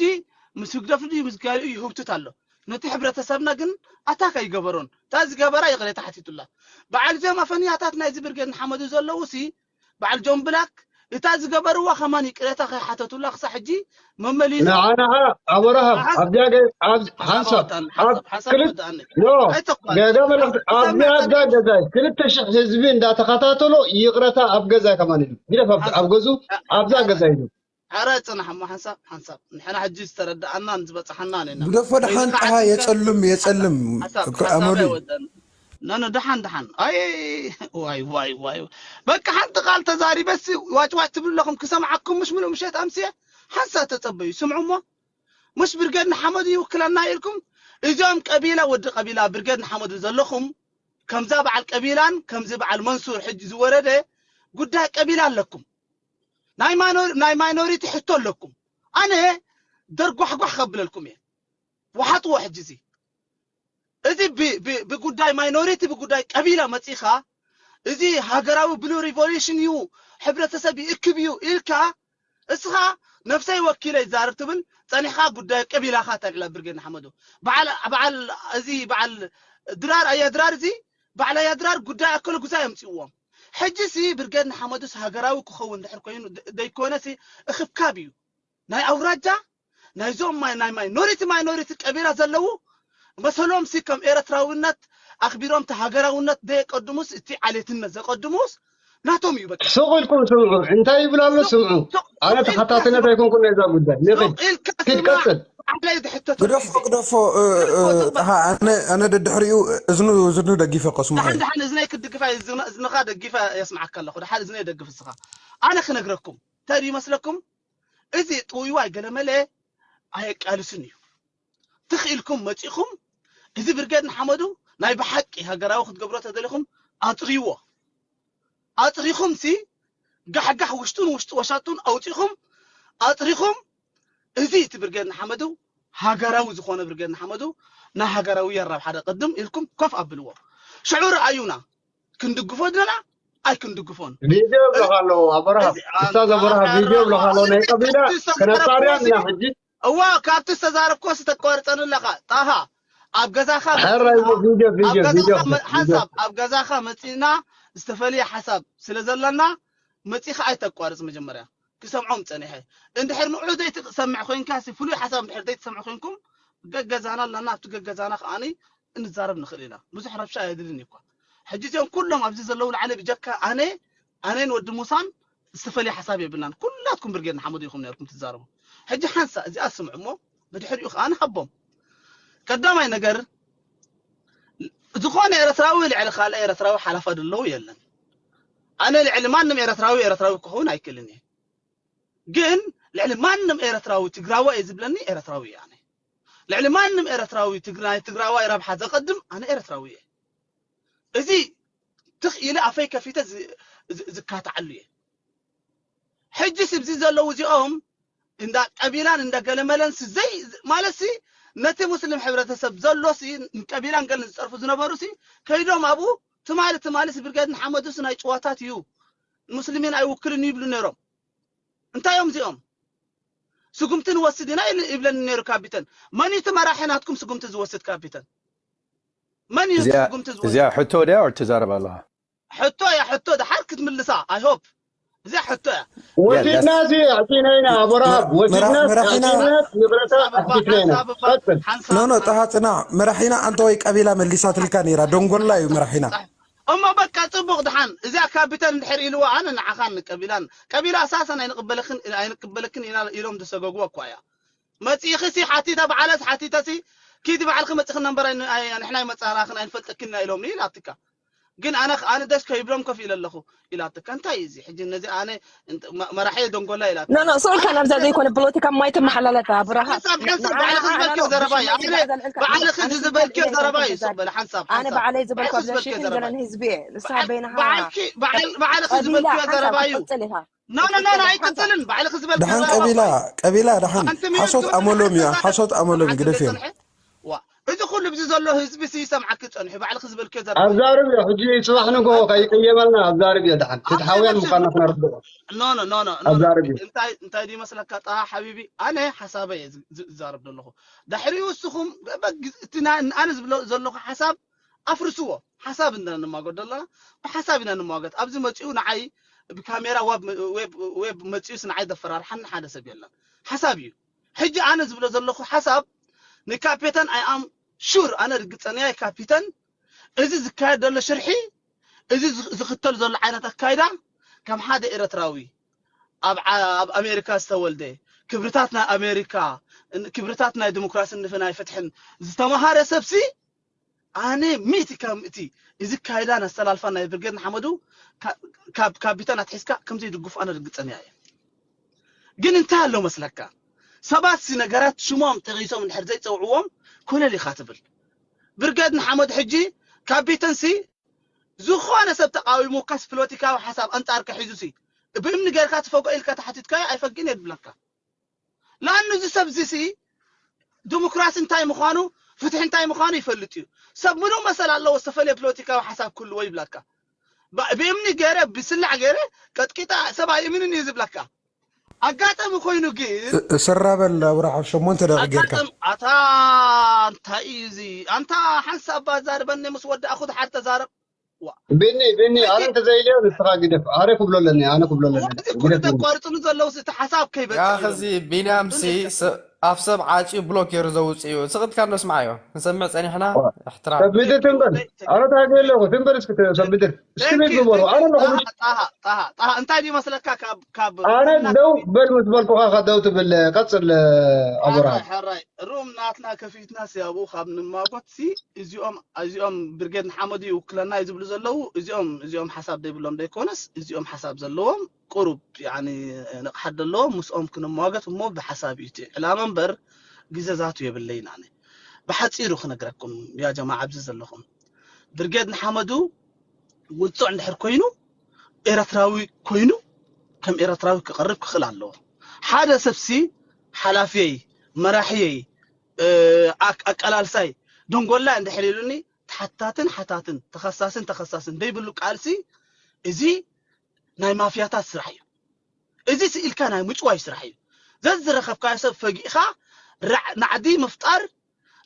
ምስ ህግደፍ ድዩ ምስ ጋሊኡ ይህውትት ኣሎ። ነቲ ሕብረተሰብና ግን ኣታክ ኣይገበሮን። እታ ዝገበራ ይቕሬታ ሓቲቱላ። በዓል እዚኦም ኣፈንያታት ናይዚ ብርጌድ ንሓመዱ ዘለዉ ሲ፣ በዓል ጆን ብላክ፣ እታ ዝገበርዋ ከማን ይቅሬታ ከይሓተቱላ ክሳዕ ሕጂ መመሊሱ ንዓ ንዓ ኣበርሃም ሓንሳብ ኣብዚኣ ገ- ኣብ ሓንሳብ ሓንሳብ ኣወዳእኒ፣ ኣብ ሓንሳብ፣ ሓንሳብ ክልተ ኣወዳእኒ። ኖ ኣይተኳን። ገጋ መልእኽቲ ኣብዚኣ ክሰምዕ ኣብዛ ከሎ ገዛይ ክልተ ሽሕ ህዝቢ እንዳተኸታተሎ ይቅረታ ኣብ ገዛይ ከማን ኢሉ ግደፍ ኣብ- ኣብ ገዙ ኣብዛ ገዛ ኢሉ ኧረ ጽናሕ እሞ ሓንሳብ ሓንሳብ ንሕና ሕጂ ዝተረዳኣናን ዝበጽሓናን ኢና። ግደፎ ወይ ደሓን ከዓ የጸልም የጸልም ሓንሳብ እኮ ሓንሳብ ኣመሉ። ኣይወደን። ነነ ደሓን ደሓን ኣይ ዋይ ዋይ ዋይ በቃ ሓንቲ ቃል ተዛሪበሲ ዋጭዋጭ ትብሉ ኣለኹም። ክሰምዓኩም ምሽ ምሉእ ምሸት ኣምስየ ሓንሳ ተጸበዩ ስምዑ እሞ ምሽ ብርጌድ ንሓመዱ ይውክለና ኢልኩም እዚኦም ቀቢላ ወዲ ቀቢላ ብርጌድ ንሓመዱ ዘለኹም ከምዛ በዓል ቀቢላን ከምዚ በዓል መንሱር ሕጂ ዝወረደ ጉዳይ ቀቢላ ኣለኩም። ናይ ማይኖሪቲ ሕቶ ኣለኩም። ኣነ ደርጓሕጓሕ ከብለልኩም እየ። ወሓጥዎ ሕጂ እዚ እዚ ብጉዳይ ማይኖሪቲ ብጉዳይ ቀቢላ መፂኻ እዚ ሃገራዊ ብሉ ሪቮሉሽን እዩ ሕብረተሰብ ይእክብ እዩ ኢልካ እስኻ ነፍሰይ ወኪለ ይዛረብ ትብል ጸኒሕኻ ጉዳይ ቀቢላኻ ተልዕላ ብርጌድ ንሓመዱ በዓል በዓል እዚ በዓል ድራር ኣያ ድራር እዚ በዓል ኣያ ድራር ጉዳይ ኣከለ ጉዛይ ኣምፅእዎም ሕጂ ሲ ብርጌድ ንሓመዱስ ሃገራዊ ክኸውን ድሕር ኮይኑ ደይኮነ ሲ እኽብካብ እዩ ናይ ኣውራጃ ናይዞም ናይ ማይኖሪቲ ማይኖሪቲ ቀቢላ ዘለዉ መሰሎም ሲ ከም ኤረትራዊነት ኣኽቢሮም እቲ ሃገራውነት ዘየቀድሙስ እቲ ዓሌትነት ዘቀድሙስ ናቶም እዩ በቃ። ሱቕ ኢልኩም ስምዑ፣ እንታይ ይብል ኣሎ ስምዑ። ኣነ ተኸታትነት ኣይኮንኩን ናይዛ ጉዳይ። ንኺድ ኪድ ቀጽል። ግደፎ ግደፎ ኣነ ደድሕሪኡ እዝኑ እዝኑ ደጊፈ ከስምዖ። ደሓን እዝነይ ክድግፋ እዝንኻ ደጊፈ የስምዓካ ኣለኹ። ደሓን እዝነይ ደግፍ እስኻ። ኣነ ክነግረኩም እንታይ ይመስለኩም? እዚ ጥውይዋይ ገለመለ ኣየቃልስን እዩ። ትኽኢልኩም መፂኹም እዚ ብርጌድ ንሓመዱ ናይ ብሓቂ ሃገራዊ ክትገብሮ ተደሊኹም ኣፅርይዎ። ኣፅሪኹም ሲ ጋሕጋሕ ውሽጡን ውሽጡ ወሻጡን ኣውፂኹም ኣፅሪኹም እዚ እቲ ብርጌድ ንሓመዱ ሃገራዊ ዝኾነ ብርጌድ ንሓመዱ ናይ ሃገራዊ የራብ ሓደ ቅድም ኢልኩም ኮፍ ኣብልዎ። ሽዑ ረኣዩና ክንድግፎ ድና ኣይክንድግፎን። ቪድዮ ብለኻ ኣለዎ ኣበረሃ እስታዝ ኣበረሃ ቪድዮ ብለኻ ኣለዎ ናይ ቀቢላ ከነጻርያ እና ሕጂ እዋ ካብቲ ዝተዛረብኮ ስተቋርጸኒ ኣለኻ ጣሃ ኣብ ገዛኻ ሕራይ ቪድዮ ቪድዮ ቪድዮ ሓሳብ ኣብ ገዛኻ መጺእና ዝተፈለየ ሓሳብ ስለ ዘለና መጺኻ ኣይተቋርጽ መጀመርያ ክሰምዖም ጸኒሐ እንድሕር ንዑ ዘይትሰምዕ ኮይንካ ፍሉይ ሓሳብ እንድሕር ዘይትሰምዕ ኮይንኩም ገገዛና ኣለና ኣብቲ ገገዛና ከዓኒ እንዛረብ ንኽእል ኢና ብዙሕ ረብሻ ኣየድልን እዩ እኳ ሕጂ እዚኦም ኩሎም ኣብዚ ዘለዉ ላዕሊ ብጀካ ኣነ ኣነን ወዲ ሙሳን ዝተፈለየ ሓሳብ የብልናን ኩላትኩም ብርጌድ ንሓመዱ ኢኹም ነርኩም ትዛረቡ ሕጂ ሓንሳ እዚኣ ስምዑ እሞ ብድሕሪኡ ከዓ ንሃቦም ቀዳማይ ነገር ዝኾነ ኤረትራዊ ልዕሊ ካልእ ኤረትራዊ ሓላፋ ደለዉ የለን ኣነ ልዕሊ ማንም ኤረትራዊ ኤረትራዊ ክኸውን ኣይክእልን እየ ግን ልዕሊ ማንም ኤረትራዊ ትግራዋ እየ ዝብለኒ ኤረትራዊ እየ ኣነ ልዕሊ ማንም ኤረትራዊ ናይ ትግራዋይ ረብሓ ዘቐድም ኣነ ኤረትራዊ እየ እዚ ትኽ ኢለ ኣፈይ ከፊተ ዝካትዓሉ እየ ሕጂ ስብዚ ዘለዉ እዚኦም እንዳ ቀቢላን እንዳ ገለመለን ስዘይ ማለት ሲ ነቲ ሙስሊም ሕብረተሰብ ዘሎ ሲ ቀቢላን ገልን ዝፀርፉ ዝነበሩ ሲ ከይዶም ኣብኡ ትማሊ ትማሊ ሲ ብርጌድ ንሓመዱስ ናይ ጭዋታት እዩ ሙስሊሚን ኣይውክልን ይብሉ ነይሮም እንታይ እዮም እዚኦም ስጉምቲ ንወስድ ኢና ይብለኒ ነይሩ ካፒተን መን እዩ እቲ መራሒ ናትኩም ስጉምቲ ዝወስድ ካፒተን መን እዩ ስጉምቲ ዝወስድ እዚኣ ሕቶ ድያ ትዛረብ ኣለኻ ሕቶ እያ ሕቶ ድሓር ክትምልሳ I hope እዚኣ ሕቶ እያ ወሲድና እዚ ኣዕፂና ኢና ኣቦ ረሃብ ወሲድና ኣዕፂና ንብረታ ኣሕቢትና ኢና ቀፅል ኖ ኖ ጠሃፅና መራሒና ኣንተ ወይ ቀቢላ መሊሳትልካ ነይራ ደንጎላ እዩ መራሒና እሞ በቃ ፅቡቕ ድሓን እዚኣ ካፒተን እንድሕር ኢልዋ ኣነ ንዓኻን ንቀቢላን ቀቢላ ኣሳሰን ኣይንቅበለክን ኣይንቅበለክን ኢና ኢሎም ዝሰገግዎ እኳ እያ መፂእኺ ሲ ሓቲተ በዓለስ ሓቲተ ሲ ኪዲ ባዕልኺ መፂኽና እምበር ንሕና ይመፃናኽን ኣይንፈልጠክን ኢና ኢሎምኒ ኢላትካ ግን ኣነ ኣነ ደስ ከይብሎም ከፍ ኢለ ኣለኹ ኢላትካ እንታይ እዩ እዚ ሕጂ ነዚ ኣነ መራሒ ደንጎላ ኢላት ኖ ኖ ስቕ ኢልካ ናብዛ ዘይኮነ ብሎቲካ ማይ ትመሓላለፍ ኣብርሃ ሓንሳብ ሓንሳብ ባዕልኺ ዝበልክዮ ዘረባ እዩ ኣነ ባዕልኺ ዝበልክዮ ዘረባ እዩ ስቕ በለ ሓንሳብ ኣነ ባዕለይ ዝበልክዮ ዘረባ እዩ ንስኻ በይንኻ ባዕልኺ ዝበልክዮ ዘረባ እዩ ቀጽል ኢኻ ኖ ኖ ኖ ኣይቅጽልን ባዕልኺ ዝበልክዮ ደሓን ቀቢላ ቀቢላ ደሓን ሓሶት ኣመሎም እዩ ሓሶት ኣመሎም ግደፍ እዮም እዚ ኩሉ ብዚ ዘሎ ህዝቢ ሲ ይሰምዓኪ ጸኒሑ ባዕልኺ ዝበልክዮ ዘረባ ኣብዛርብ እዮ ሕጂ ጽባሕ ንግሆ ከይቅየመልና ኣብዛርብ እዮ ደሓን ፍትሓውያን ምዃንና ክነርድኦ ኖ ኖ ኖ ኖ ኣብዛርብ እዮ እንታይ እንታይ ድዩ መስለካ ጣሃ ሓቢቢ ኣነ ሓሳበይ እየ ዝዛረብ ዘለኹ ዳሕሪኡ እስኹም እቲ ኣነ ዝብሎ ዘለኹ ሓሳብ ኣፍርስዎ ሓሳብ ኢና ንማጎት ዘለና ብሓሳብ ኢና ንማጎት ኣብዚ መፂኡ ንዓይ ብካሜራ ዌብ መፂኡስ ንዓይ ዘፈራርሓኒ ሓደ ሰብ የለን ሓሳብ እዩ ሕጂ ኣነ ዝብሎ ዘለኹ ሓሳብ ንካፒተን ኣይ ኣም ሹር ኣነ ርግፀኛ እየ ካፒተን እዚ ዝካየድ ዘሎ ሽርሒ እዚ ዝኽተል ዘሎ ዓይነት ኣካይዳ ከም ሓደ ኤረትራዊ ኣብ ኣብ ኣሜሪካ ዝተወልደ ክብርታት ናይ ኣሜሪካ ክብርታት ናይ ዲሞክራሲ ንፍናይ ፍትሕን ዝተማሃረ ሰብሲ ኣነ ሚእቲ ካብ ሚእቲ እዚ ካይዳን ኣሰላልፋን ናይ ብርጌድ ንሓመዱ ካብ ካፒታን ኣትሒዝካ ከምዘይድግፉ ኣነ ርግፀኛ እየ። ግን እንታይ ኣሎ መስለካ? ሰባት ሲ ነገራት ሽሞም ጠቒሶም እንድሕር ዘይፀውዕዎም ኮለል ኢኻ ትብል። ብርጌድ ንሓመዱ ሕጂ ካፒተን ሲ ዝኾነ ሰብ ተቃዊሙካስ ፖለቲካዊ ሓሳብ ኣንጻርካ ሒዙ ሲ ብእምኒ ጌርካ ትፈጎ ኢልካ ተሓቲትካዮ ኣይፈግእን እየ ዝብለካ። ለኣኑ እዚ ሰብ እዚ ሲ ዲሞክራሲ እንታይ ምዃኑ ፍትሒ እንታይ ምዃኑ ይፈልጥ እዩ። ሰብ ምኑእ መሰል ኣለዎ ዝተፈለየ ፖለቲካዊ ሓሳብ ክህልዎ ይብለካ። ብ- ብእምኒ ገይረ ብስላዕ ገይረ ቀጥቂጣ ሰብ ኣይእምንን እዩ ዝብለካ። ኣጋጣሚ ኮይኑ ግን ስራ በል ኣብርሃ ሸሞንተ ደቂቕ ጌርካ ኣጋጣሚ ኣታ እንታይ እዩ እዚ ኣንታ ሓንሳብ ኣዛርበኒ ምስ ወዳእኹ ድሓር ተዛረብ። ቢኒ ቢኒ ኣነ እንተዘይልዮ ንስኻ ግደፍ። ኣነ ክብሎ ኣለኒ ኣነ ክብሎ ኣለኒ እዚ ኩሉ ግደፍ ቢኒ። ዘቋርፅሉ ዘለዉ እቲ ሓሳብ ከይበፅሕ ያኸዚ ቢንያም ሲ ስ- ኣብ ሰብ ዓፅዩ ብሎክ ገይሩ ዘውፅእ እዩ። ስቕጥካ ነስምዓዮ። ንሰምዕ ፀኒሕና። ዋ፣ እሕትራም። ሰብ ምድር ትንበር። ኣረ ታገለኹ ትንበር እስኪ ተ- ሰብ ምድር እስኪ ቤት ግበሩ። ኣነ ኣለኹ ምድር። ጣሃ ጣሃ እንታይ ድዩ መስለካ ካብ ካብ ኣነ ደው በል ምስ በልኩኻ ኸ ደው ትብል ቀፅል ኣቦራ። ሕራይ ሕራይ ሩም ናትና ከፊትና ሲያቡ ካብ ንማጎት ሲ እዚኦም እዚኦም ብርጌድ ንሓመዱ ይውክለና እዩ ዝብሉ ዘለዉ እዚኦም እዚኦም ሓሳብ ዘይብሎም ዘይኮነስ እዚኦም ሓሳብ ዘለዎም ቁሩብ ያኒ ንቕሓት ዘለዎም ምስኦም ክንማገት እሞ ብሓሳብ እዩ እቲ ዕላማ እምበር ግዘ ዛቱ የብለይን ኣነ ብሓፂሩ ክነግረኩም ያ ጀማዓ ኣብዚ ዘለኹም ብርጌድ ንሓመዱ ውፁዕ እንድሕር ኮይኑ ኤረትራዊ ኮይኑ ከም ኤረትራዊ ክቐርብ ክኽእል ኣለዎ ሓደ ሰብሲ ሓላፍየይ መራሕየይ ኣቀላልሳይ ደንጎላ እንድሕር ኢሉኒ ተሓታትን ሓታትን ተኸሳስን ተኸሳስን ደይብሉ ቃልሲ እዚ ናይ ማፍያታት ስራሕ እዩ እዚ ስኢልካ ናይ ምጭዋይ ስራሕ እዩ ዘዝረኸብካዮ ሰብ ፈጊእኻ ናዕዲ ምፍጣር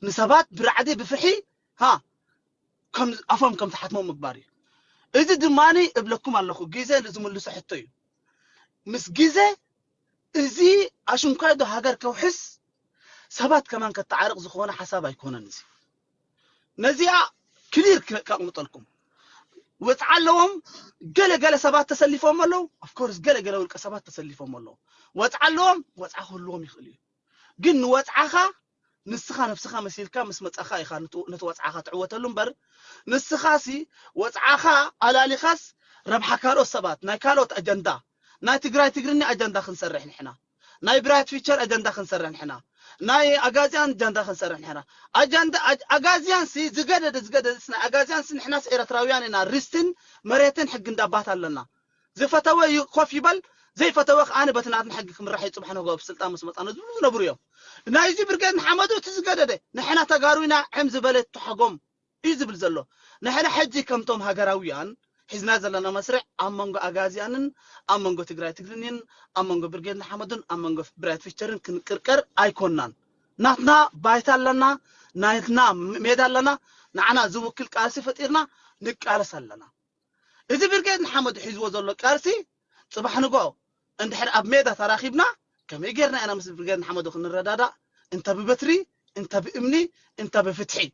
ንሰባት ብራዕዲ ብፍርሒ ሃ ኣፎም ከም ዝሓትሞም ምግባር እዩ እዚ ድማ እብለኩም ኣለኹ ግዜ ንዝምልሶ ሕቶ እዩ ምስ ግዜ እዚ ኣሽንኳይ ዶ ሃገር ከውሕስ ሰባት ከማን ከተዓርቕ ዝኾነ ሓሳብ ኣይኮነን እዚ ነዚኣ ክሊር ከቕምጠልኩም ወፅዓ ኣለዎም ገለ ገለ ሰባት ተሰሊፎም ኣለዉ ኣፍኮርስ ገለ ገለ ውልቀ ሰባት ተሰሊፎም ኣለዉ ወፅዓ ኣለዎም ወፅዓ ክህልዎም ይኽእል እዩ ግን ንወፅዓኻ ንስኻ ነብስኻ መሲልካ ምስ መፃኻ ኢኻ ነቲ ወፅዓኻ ትዕወተሉ እምበር ንስኻሲ ወፅዓኻ ኣላሊኻስ ረብሓ ካልኦት ሰባት ናይ ካልኦት ኣጀንዳ ናይ ትግራይ ትግርኛ ኣጀንዳ ክንሰርሕ ንሕና ናይ ብራይት ፊቸር ኣጀንዳ ክንሰርሕ ንሕና ናይ ኣጋዚያን ኣጀንዳ ክንሰርሕ ንሕና ኣጋዚያን ሲ ዝገደደ ዝገደደ ናይ ኣጋዚያን ሲ ንሕናስ ኤረትራውያን ኢና ርስትን መሬትን ሕጊ እንዳባት ኣለና ዝፈተወ ኮፍ ይበል ዘይፈተወ ከኣ በቲ ናትና ሕጊ ክምራሕ እዩ ጽባሕ ንግሆ ኣብ ስልጣን ምስ መጻና ዝብሉ ዝነብሩ እዮም ናይዚ ብርጌድ ንሓመዱ እቲ ዝገደደ ንሕና ተጋሩ ኢና ዕም ዝበለ ተሓጎም እዩ ዝብል ዘሎ ንሕና ሕጂ ከምቶም ሃገራውያን ሒዝና ዘለና መስርዕ ኣብ መንጎ ኣጋዝያንን ኣብ መንጎ ትግራይ ትግርኝን ኣብ መንጎ ብርጌድ ንሓመዱን ኣብ መንጎ ብራይት ፊቸርን ክንቅርቀር ኣይኮናን ናትና ባይታ ኣለና ናትና ሜዳ ኣለና ንዓና ዝውክል ቃልሲ ፈጢርና ንቃለስ ኣለና እዚ ብርጌድ ንሓመዱ ሒዝዎ ዘሎ ቃልሲ ፅባሕ ንግሆ እንድሕር ኣብ ሜዳ ተራኺብና ከመይ ጌርና ኢና ምስ ብርጌድ ንሓመዱ ክንረዳዳእ እንተ ብበትሪ እንተ ብእምኒ እንተ ብፍትሒ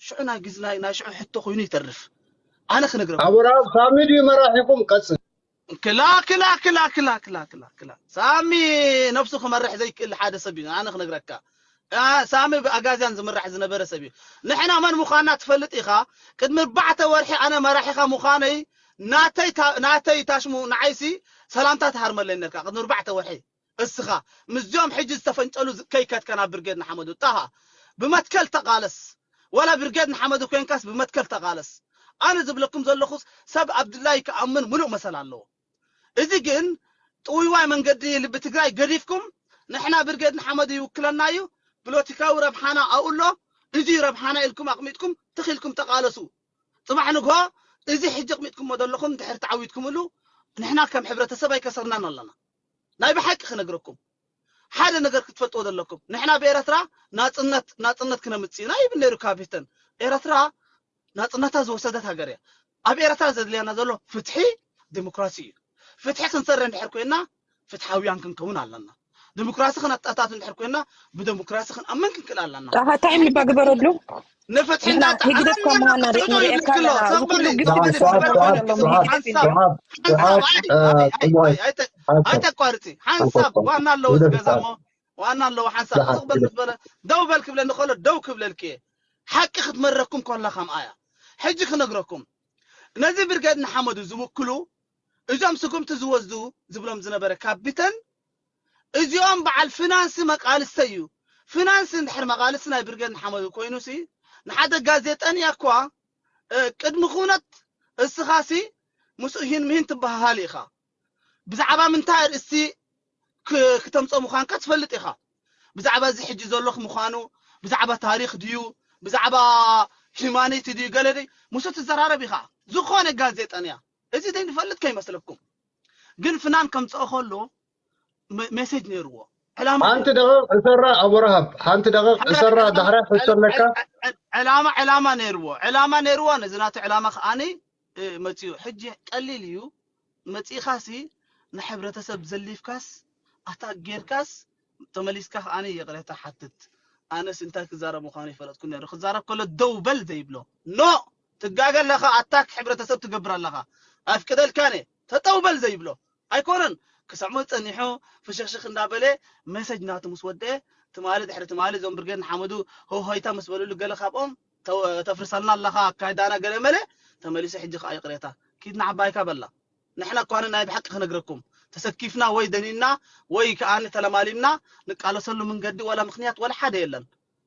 ሽዑ ናይ ግዝናይ ናይ ሽዑ ሕቶ ኮይኑ ይተርፍ ኣነ ክነግረኩም ኣቦራብ ሳሚ ድዩ መራሒኹም ቀጽል ክላ ክላ ክላ ክላ ክላ ክላ ክላ ሳሚ ነብሱ ክመርሕ ዘይክእል ሓደ ሰብ እዩ ኣነ ክነግረካ ሳሚ ብኣጋዝያን ዝምራሕ ዝነበረ ሰብ እዩ ንሕና መን ምዃንና ትፈልጥ ኢኻ ቅድሚ ኣርባዕተ ወርሒ ኣነ መራሒኻ ምዃነይ ናተይ ናተይ ታሽሙ ንዓይሲ ሰላምታ ትሃርመለይ ነርካ ቅድሚ ኣርባዕተ ወርሒ እስኻ ምስዚኦም ሕጂ ዝተፈንጨሉ ከይከድካ ናብ ብርጌድ ንሓመዱ ጣሃ ብመትከል ተቓለስ ዋላ ብርጌድ ንሓመዱ ኮንካስ ብመትከል ተቓለስ ኣነ ዝብለኩም ዘለኹስ ሰብ ኣብ ድላይ ክኣምን ምሉእ መሰል ኣለዎ እዚ ግን ጥውይዋይ መንገዲ ልቢ ትግራይ ገዲፍኩም ንሕና ብርጌድ ንሓመዱ ይውክለና እዩ ፖለቲካዊ ረብሓና ኣብኡ ኣሎ እዚ ረብሓና ኢልኩም ኣቕሚጥኩም ትኺልኩም ተቓለሱ ፅባሕ ንግሆ እዚ ሕጂ ኣቕሚጥኩሞ ዘለኹም ድሕር ተዓዊትኩምሉ ንሕና ከም ሕብረተሰብ ኣይከሰርናን ኣለና ናይ ብሓቂ ክነግረኩም ሓደ ነገር ክትፈልጥዎ ዘለኩም ንሕና ብኤረትራ ናፅነት ናፅነት ክነምፅእ ኢና ይብል ነይሩ ካፒተን ኤረትራ ናፅነታ ዝወሰደት ሃገር እያ ኣብ ኤረትራ ዘድልያና ዘሎ ፍትሒ ዲሞክራሲ እዩ ፍትሒ ክንሰርሕ እንድሕር ኮይና ፍትሓውያን ክንከውን ኣለና ዲሞክራሲ ክነጣታት እንድሕር ኮይና ብዲሞክራሲ ክንኣምን ክንክእል ኣለና ጣሃ ታይም ልባ ግበረሉ ንፍትሒ ንሕና ህግደፍ ካብ ምዃንና ንሪኤካ ኣለና እዚ ኩሉ ግፍዒ ግፍዒ ዝግበር ኮይኑ ኣሎ ህግደፍ ኢና ኣይተቋርፂ ሓንሳብ ዋና ኣለዎ ዝገዛ ሞ ዋና ኣለዎ ሓንሳብ ስቕ በል ምስ በለ ደው በል ክብለኒ ከሎ ደው ክብለልክ እየ ሓቂ ክትመረኩም ከላ ከምኣ እያ። ሕጂ ክነግረኩም፣ ነዚ ብርጌድ ንሓመዱ ዝውክሉ፣ እዞም ስጉምቲ ዝወስዱ ዝብሎም ዝነበረ ካፒተን፣ እዚኦም በዓል ፍናንስ መቃልስተ እዩ። ፍናንስ እንድሕር መቃልስቲ ናይ ብርጌድ ንሓመዱ ኮይኑሲ፣ ንሓደ ጋዜጠንያ እኳ፣ እ፣ ቅድሚ ኩነት እስኻሲ ምስኡ ሂን ምሂን ትበሃሃል ኢኻ። ብዛዕባ ምንታይ ኣርእስቲ ክ-፣ ክተምጾ ምዃንካ ትፈልጥ ኢኻ። ብዛዕባ እዚ ሕጂ ዘሎኽ ምዃኑ፣ ብዛዕባ ታሪኽ ድዩ፣ ብዛዕባ ሂማኒቲ ድዩ፣ ገለ ድዩ፣ ምስኡ ትዘራረብ ኢኻ። ዝኾነ ጋዜጠንያ። እዚ ዘይንፈልጥ ከይመስለኩም። ግን ፍናን ከምጽኦ ከሎ መ-፣ ሜሴጅ ነይርዎ። ዕላማ ሓንቲ ነይርዎ። ደቂቕ እሰራ ኣቦ ረሃብ፣ ሓንቲ ደቂቕ እሰራ ዳሕራይ ሕቶ ኣለካ። ዕላማ፣ ዕላማ ነይርዎ። ዕላማ ነይርዎ። ነዚ ናቱ ዕላማ ከኣኒ፣ እ፣ መጺኡ። ሕጂ ቀሊል እዩ። መጺእኻሲ ንሕብረተሰብ ዘሊፍካስ፣ ኣታክ ጌርካስ፣ ተመሊስካ ከኣኒ ይቕሬታ ሓትት። ኣነስ እንታይ ክዛረብ ምዃኑ ይፈለጥኩ ነይሩ። ክዛረብ ከሎ ደው በል ዘይብሎ። ኖ! ትጋገ ኣለኻ፣ ኣታክ ሕብረተሰብ ትገብር ኣለኻ። ኣፍቅደልካን እየ። ተጠው በል ዘይብሎ። ኣይኮነን። ክሰምዕ ጸኒሑ ፍሽኽሽኽ እንዳበለ መሰጅ ናቱ ምስ ወደአ፣ ትማሊ ድሕሪ ትማሊ እዞም ብርጌድ ንሓመዱ ሆሆይታ ምስ በልሉ ገለ ካብኦም ተ-፣ ተፍርሰልና ኣለኻ ኣካይዳና ገለ መለ፣ ተመሊሱ ሕጂ ከኣ ይቕሬታ። ኪድ ንዓባይካ በላ። ንሕና እኳ ናይ ብሓቂ ክነግረኩም፣ ተሰኪፍና ወይ ደኒና ወይ ከኣ ተለማሊምና ንቃለሰሉ መንገዲ ዋላ ምኽንያት ዋላ ሓደ የለን።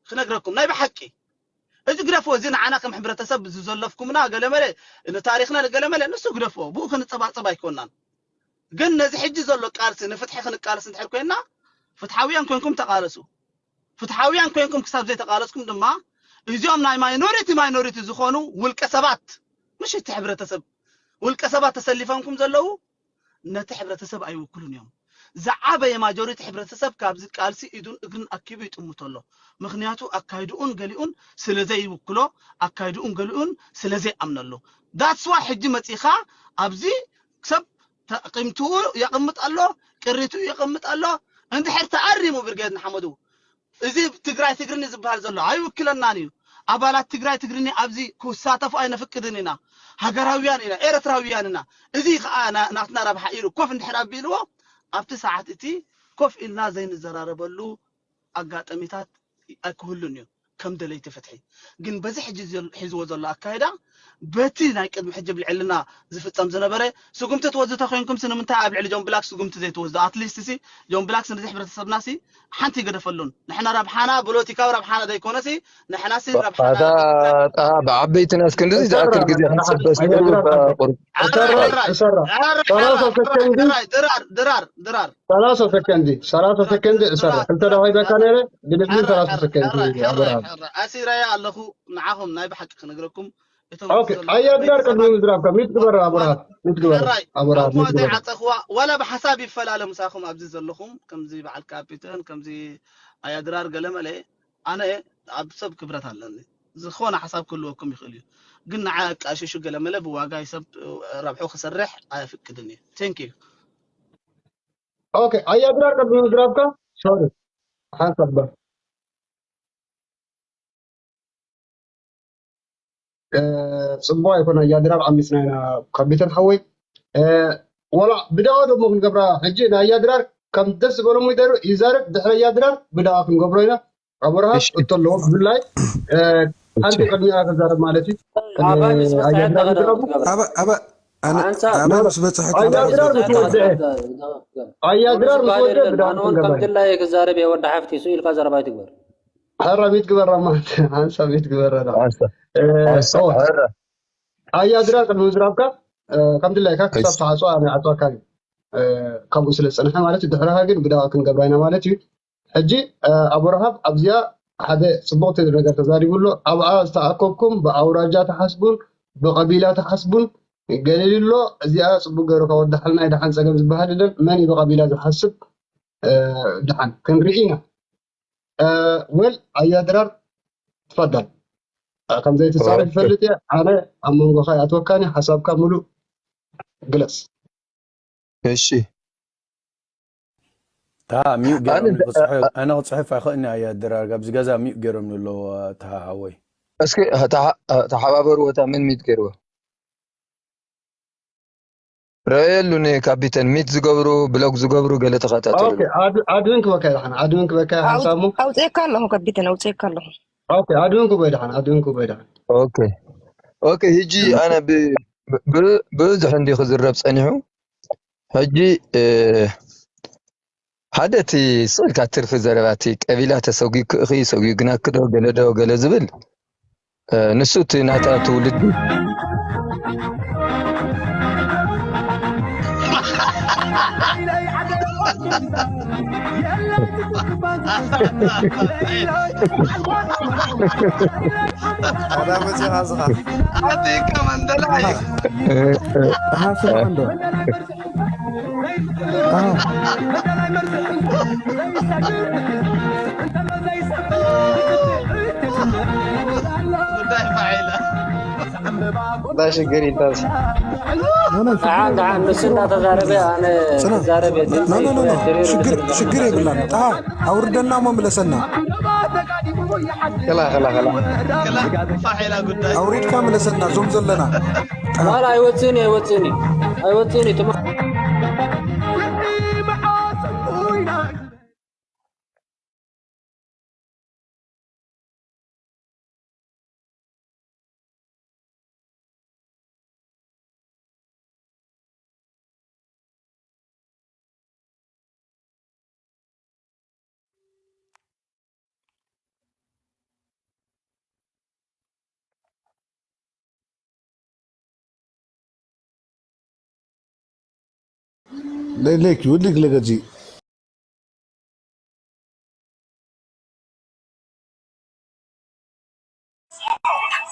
ክነግረኩም ናይ ብሓቂ። እዚ ግደፎ፣ እዚ ንዓና ከም ሕብረተሰብ ዝዘለፍኩምና ገለ መለ፣ ንታሪኽና ገለ መለ፣ ንሱ ግደፎ። ብኡ ክንጸባጸብ ኣይኮናን። ግን ነዚ ሕጂ ዘሎ ቃልሲ ንፍትሒ ክንቃለስ እንድሕር ኮይንና፣ ፍትሓውያን ኮይንኩም ተቃለሱ። ፍትሓውያን ኮይንኩም ክሳብ ዘይተቃለስኩም ድማ፣ እዚኦም ናይ ማይኖሪቲ ማይኖሪቲ ዝኾኑ ውልቀ ሰባት፣ ምሽ እቲ ሕብረተሰብ፣ ውልቀ ሰባት ተሰሊፈምኩም ዘለዉ፣ ነቲ ሕብረተሰብ ኣይውክሉን እዮም። ዝዓበየ ማጆሪቲ ሕብረተሰብ ካብዚ ቃልሲ ኢዱን እግርን ኣኪቡ ይጥምቶ ኣሎ። ምኽንያቱ ኣካይድኡን ገሊኡን ስለ ዘይውክሎ፣ ኣካይድኡን ገሊኡን ስለ ዘይኣምነሉ። That's why ሕጂ መጺኻ ኣብዚ ሰብ ተቂምትኡ የቕምጥ ኣሎ፣ ቅሪቱ የቕምጥ ኣሎ። እንድሕር ተኣሪሙ ብርጌድ ንሓመዱ፣ እዚ ትግራይ ትግርኒ ዝበሃል ዘሎ ኣይውክለናን እዩ። ኣባላት ትግራይ ትግርኒ ኣብዚ ክሳተፉ ኣይነፍቅድን ኢና። ሃገራውያን ኢና፣ ኤርትራውያን ኢና። እዚ ኸኣ ና-፣ ናትና ረብሓ ኢሉ ኮፍ እንድሕር ኣቢልዎ፣ ኣብቲ ሰዓት እቲ ኮፍ ኢልና ዘይንዘራረበሉ ኣጋጣሚታት ኣይክህሉን እዩ። ከም ደለይቲ ፍትሒ ግን በዚ ሕጂ ዘል-፣ ሒዝዎ ዘሎ ኣካይዳ በቲ ናይ ቅድሚ ሕጂ ኣብ ልዕልና ዝፍጸም ዝነበረ ስጉምቲ ትወስዱ ተኮይንኩም ሲ ንምንታይ ኣብ ልዕሊ ጆን ብላክ ስጉምቲ ዘይትወስዱ? ኣትሊስት ሲ ጆን ብላክ ሲ ነዚ ሕብረተሰብና ሲ ሓንቲ ይገደፈሉን። ንሕና ረብሓና ፖለቲካዊ ረብሓና ዘይኮነ ሲ ንሕና ሲ ረብሓና ኣታ ጣ ብዓበይቲ ናስ ክንድዚ ዝኣክል ግዜ ክንሰበስ ቁሩብ። እሰራ፣ እሰራ። ሰላሳ ሰከንድ። ድራር፣ ድራር፣ ድራር፣ ድራር። ሰላሳ ሰከንዲ፣ ሰላሳ ሰከንዲ እሰራ። ክልተ ደቂቃ ነይረ፣ ብድሕሪ ሰላሳ ሰከንዲ ኣበራ። ኣሲራያ ኣለኹ ንዓኹም ናይ ብሓቂ ክነግረኩም። እቶም ኦኬ፣ ኣያ ድራር ቅድሚ ምዝራብካ፣ ሚት ግበራ፣ ኣበራ፣ ሚት ግበራ፣ ኣበራ፣ ሚት ግበራ። ዓጸኽዋ፣ ዋላ ብሓሳብ ይፈላለ ምሳኹም ኣብዚ ዘለኹም፣ ከምዚ በዓል ካፒተን፣ ከምዚ ኣያ ድራር ገለ መለ፣ ኣነ ኣብ ሰብ ክብረት ኣለኒ። ዝኾነ ሓሳብ ክህልወኩም ይኽእል እዩ። ግን ንዓ ኣቃሽሹ ገለ መለ ብዋጋ ይሰብ ረብሑ ክሰርሕ ኣየፍቅድን እዩ። Thank you። ኦኬ፣ ኣያ ድራር ቅድሚ ምዝራብካ፣ ሶሪ፣ ሓንሳብ በር። እ፣ ጽቡቕ ኣይኮነ፣ ኣያ ድራር ዓሚጽና ኢና፣ ካፒተን ሓወይ። እ፣ ወላ ብደዋ ደሞ ክንገብራ፣ ሕጂ ናይ ኣያ ድራር ከም ደስ ዝበሎም ይደር-፣ ይዛረብ፣ ድሕሪ ኣያ ድራር ብደዋ ክንገብሮ ኢና። ኣበርሃ እሺ። እቶ ኣለዎ፣ ብፍላይ፣ እ፣ ሓንቲ እሺ። ቅድሚያ ክዛረብ ማለት እዩ። ኣባይ ምስ ኣያ በጽሐ ድራር ተቐዳሚ ይዛረቡ። ክትገብር። ኣባ-፣ ኣባ-፣ ኣነ፣ ኣንሳ ኣባ ምስ በጽሐ ኣያ ክዛረብ ድራር ምስ ወድዐ። ኣያ ድራር ምስ ወድዐ ብደዋ ኣነ እውን ከም ክንገብራ። ግላይ ክዛረብ እየ ወዲ ሓፍቲ፣ ስኡ ኢልካ ዘረባ ኣይትግበር። ሓራ ቤት ግበራ ማለት፣ ሓንሳ ቤት ግበራ ዳ። ሓንሳ። እ፣ ሓንሳ፣ ኦ። ሓራ። ኣያ ድራር ቅድሚ ምዝራብካ፣ እ፣ ከም ድላይካ ክሳብ እሺ። ተዓጽዋ፣ ኣነ ዓጽዋካ እዩ። እ፣ ካብኡ ስለ ዝጸንሐ ማለት እዩ። ድሕረኻ ግን ብደዋ ክንገብራ ኢና ማለት እዩ። ሕጂ፣ እ፣ ኣቦ ረሃብ ኣብዚኣ ሓደ ጽቡቕቲ ነገር ተዛሪቡ ኣሎ። ኣብኣ ዝተኣከብኩም ብኣውራጃ ተሓስቡን ብቐቢላ ተሓስቡን ገሊሉ ኣሎ። እዚኣ ጽቡቕ ገይሩ ከወድሓልና እዩ። ደሓን ጸገም ዝበሃል የለን። መን እዩ ብቐቢላ ዝሓስብ? እ፣ ደሓን ክንርኢ ኢና። እ፣ ወል ኣያ ድራር ትፈደል። እ፣ ከም ዘይትጻረፍ ኦኬ። ይፈልጥ እየ። ኣነ ኣብ መንጎኻ ይኣትወካን እየ። ሓሳብካ ምሉእ ግለጽ። እሺ። ታ ሚዩት ኣነ ገይሮም ደ-፣ ጽሑፍ፣ ኣነ ክጽሕፍ ኣይኽእልን እየ ኣያ ድራር። ኣብዚ ገዛ ሚዩት ገይሮም ኣለዎ፣ ታ ሓወይ። እስኪ፣ ታ-፣ ተሓባበሩ፣ ወታ ምን ሚዩት ገይርዎ? ረኣየሉ ንካፒተን ሚት ዝገብሩ፣ ብሎግ ዝገብሩ ገለ ተኸታተሉ። ኦኬ፣ ኣድ-፣ ኣድሚን ክበካ ኢልካ፣ ኣድሚን ክበካ ኢልካ ኣው-፣ ሓንሳብ እሞ። ኣውፅኤካ ኣለኹ፣ ካፒተን፣ ኣውፅኤካ ኣለኹ። ኦኬ፣ ኣድንኩ በይ ደሓን፣ ኣድንኩ በይ ደሓን። ኦኬ። ኦኬ፣ ሕጂ ኣነ ብ-፣ ብ-፣ ብ-፣ ብዙሕ እንዲ ክዝረብ ጸኒሑ። ሕጂ፣ እ፣ ሓደ እቲ ስቕ ኢልካ ትርፊ ዘረባ፣ እቲ ቀቢላ ተሰጒግኪ ኢኺ፣ ሰጒግናኪ ዶ፣ ገለ ዶ፣ ገለ ዝብል፣ እ፣ ንሱ እቲ ናታ ትውልዲ። ኣታ መጽእ ኣዝኻ። ኣቲ ከመን ደላይ። ኣሃ፣ ስማዕ እንዶ። ኣሃ። ጉዳይ ፋዒላ። ዳ ሽግር ይታስ። ደሓን፣ ደሓን፣ ንሱ እንዳተዛረበ ኣነ ጽና። ክዛረብ እየ። ኖ፣ ኖ፣ ኖ፣ ኖ። ሽግር፣ ሽግር የብላን። ጣሃ፣ ኣውርደና እሞ ምለሰና። ከላ፣ ከላ፣ ከላ። ከላ፣ ፋሕ ኢላ ጉዳይ። ኣውሪድካ ምለሰና፣ እዞም ዘለና። ዋላ ኣይወጽእን እዩ፣ ኣይወጽእን እዩ። ኣይወጽእን እዩ። ትማ- ለይለይክ ውልግ ለገጂ።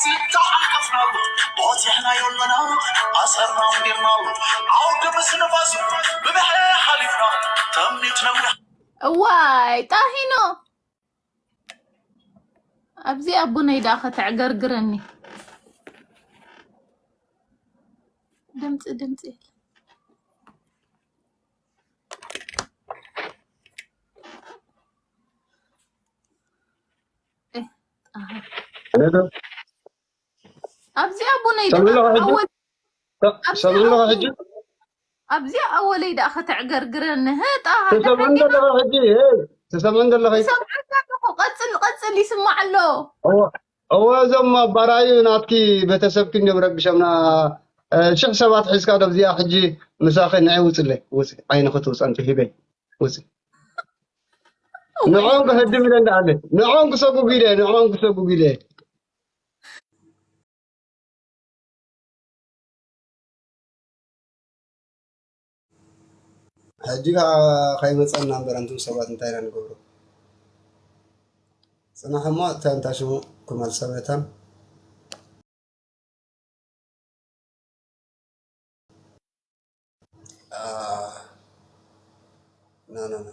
ዝተዓንቀፍናሉ፣ በዚሕናዮ ኣለና፣ ኣሰርና ኣንቢርናሉ፣ ዓውዲ ምስ ንፋሱ ብብሕሪ ሓሊፍና፣ ተምኒት ነዊሕ። እዋይ፣ ጣሂኖ። ኣብዚ ኣቡነይ ደኣ ከተዕገርግረኒ። ድምፂ፣ ድምፂ። እ፣ ኣሃ። ሄሎ። ኣብዚኣ ቡነይ ሰሚዕና ደኣ ሕጂ? ኣወል-፣ ሰ-፣ ኣብዚኣ ሰሚዕና ኣወል-፣ ሕጂ? ኣብዚኣ ኣወለይ ደኣ ከተዕገርግረኒ። ህጣ፣ ተሰምዕን ደሓን ዘለኻ ሕጂ? ሄይ፣ ተሰምዕን ዘለኻ? ይሰምዓካ ኣለኹ። ቀጽል፣ ቀጽል፣ ይስማዕ ኣሎ። እወ፣ እወ፣ እዞም ኣባራዩ ናትኪ ቤተሰብኪ እንዲዮም ረቢሾምና። እ፣ ሽሕ ሰባት ሒዝካ ዶ ኣብዚኣ ሕጂ ምሳኺ ንዒ ውጽለይ፣ ውጽ-፣ ዓይንኺ ትውጽ ኣንቲ ሂበይ፣ ውጽ። ንዕኦም ክህድም ኢለ እንዳኣለ፣ ንዕኦም ክሰጉግ ኢለ፣ ንዕኦም ክሰጉግ ኢለ። ሕጂ ከዓ ከይመፀና እምበር፣ ኣንቱም ሰባት እንታይ ኢና ንገብሮ? ፅናሕ እሞ፣ እታ እንታይ ሽሙ ክመልሰ መታን። አ፣ ና፣ ና፣ ና።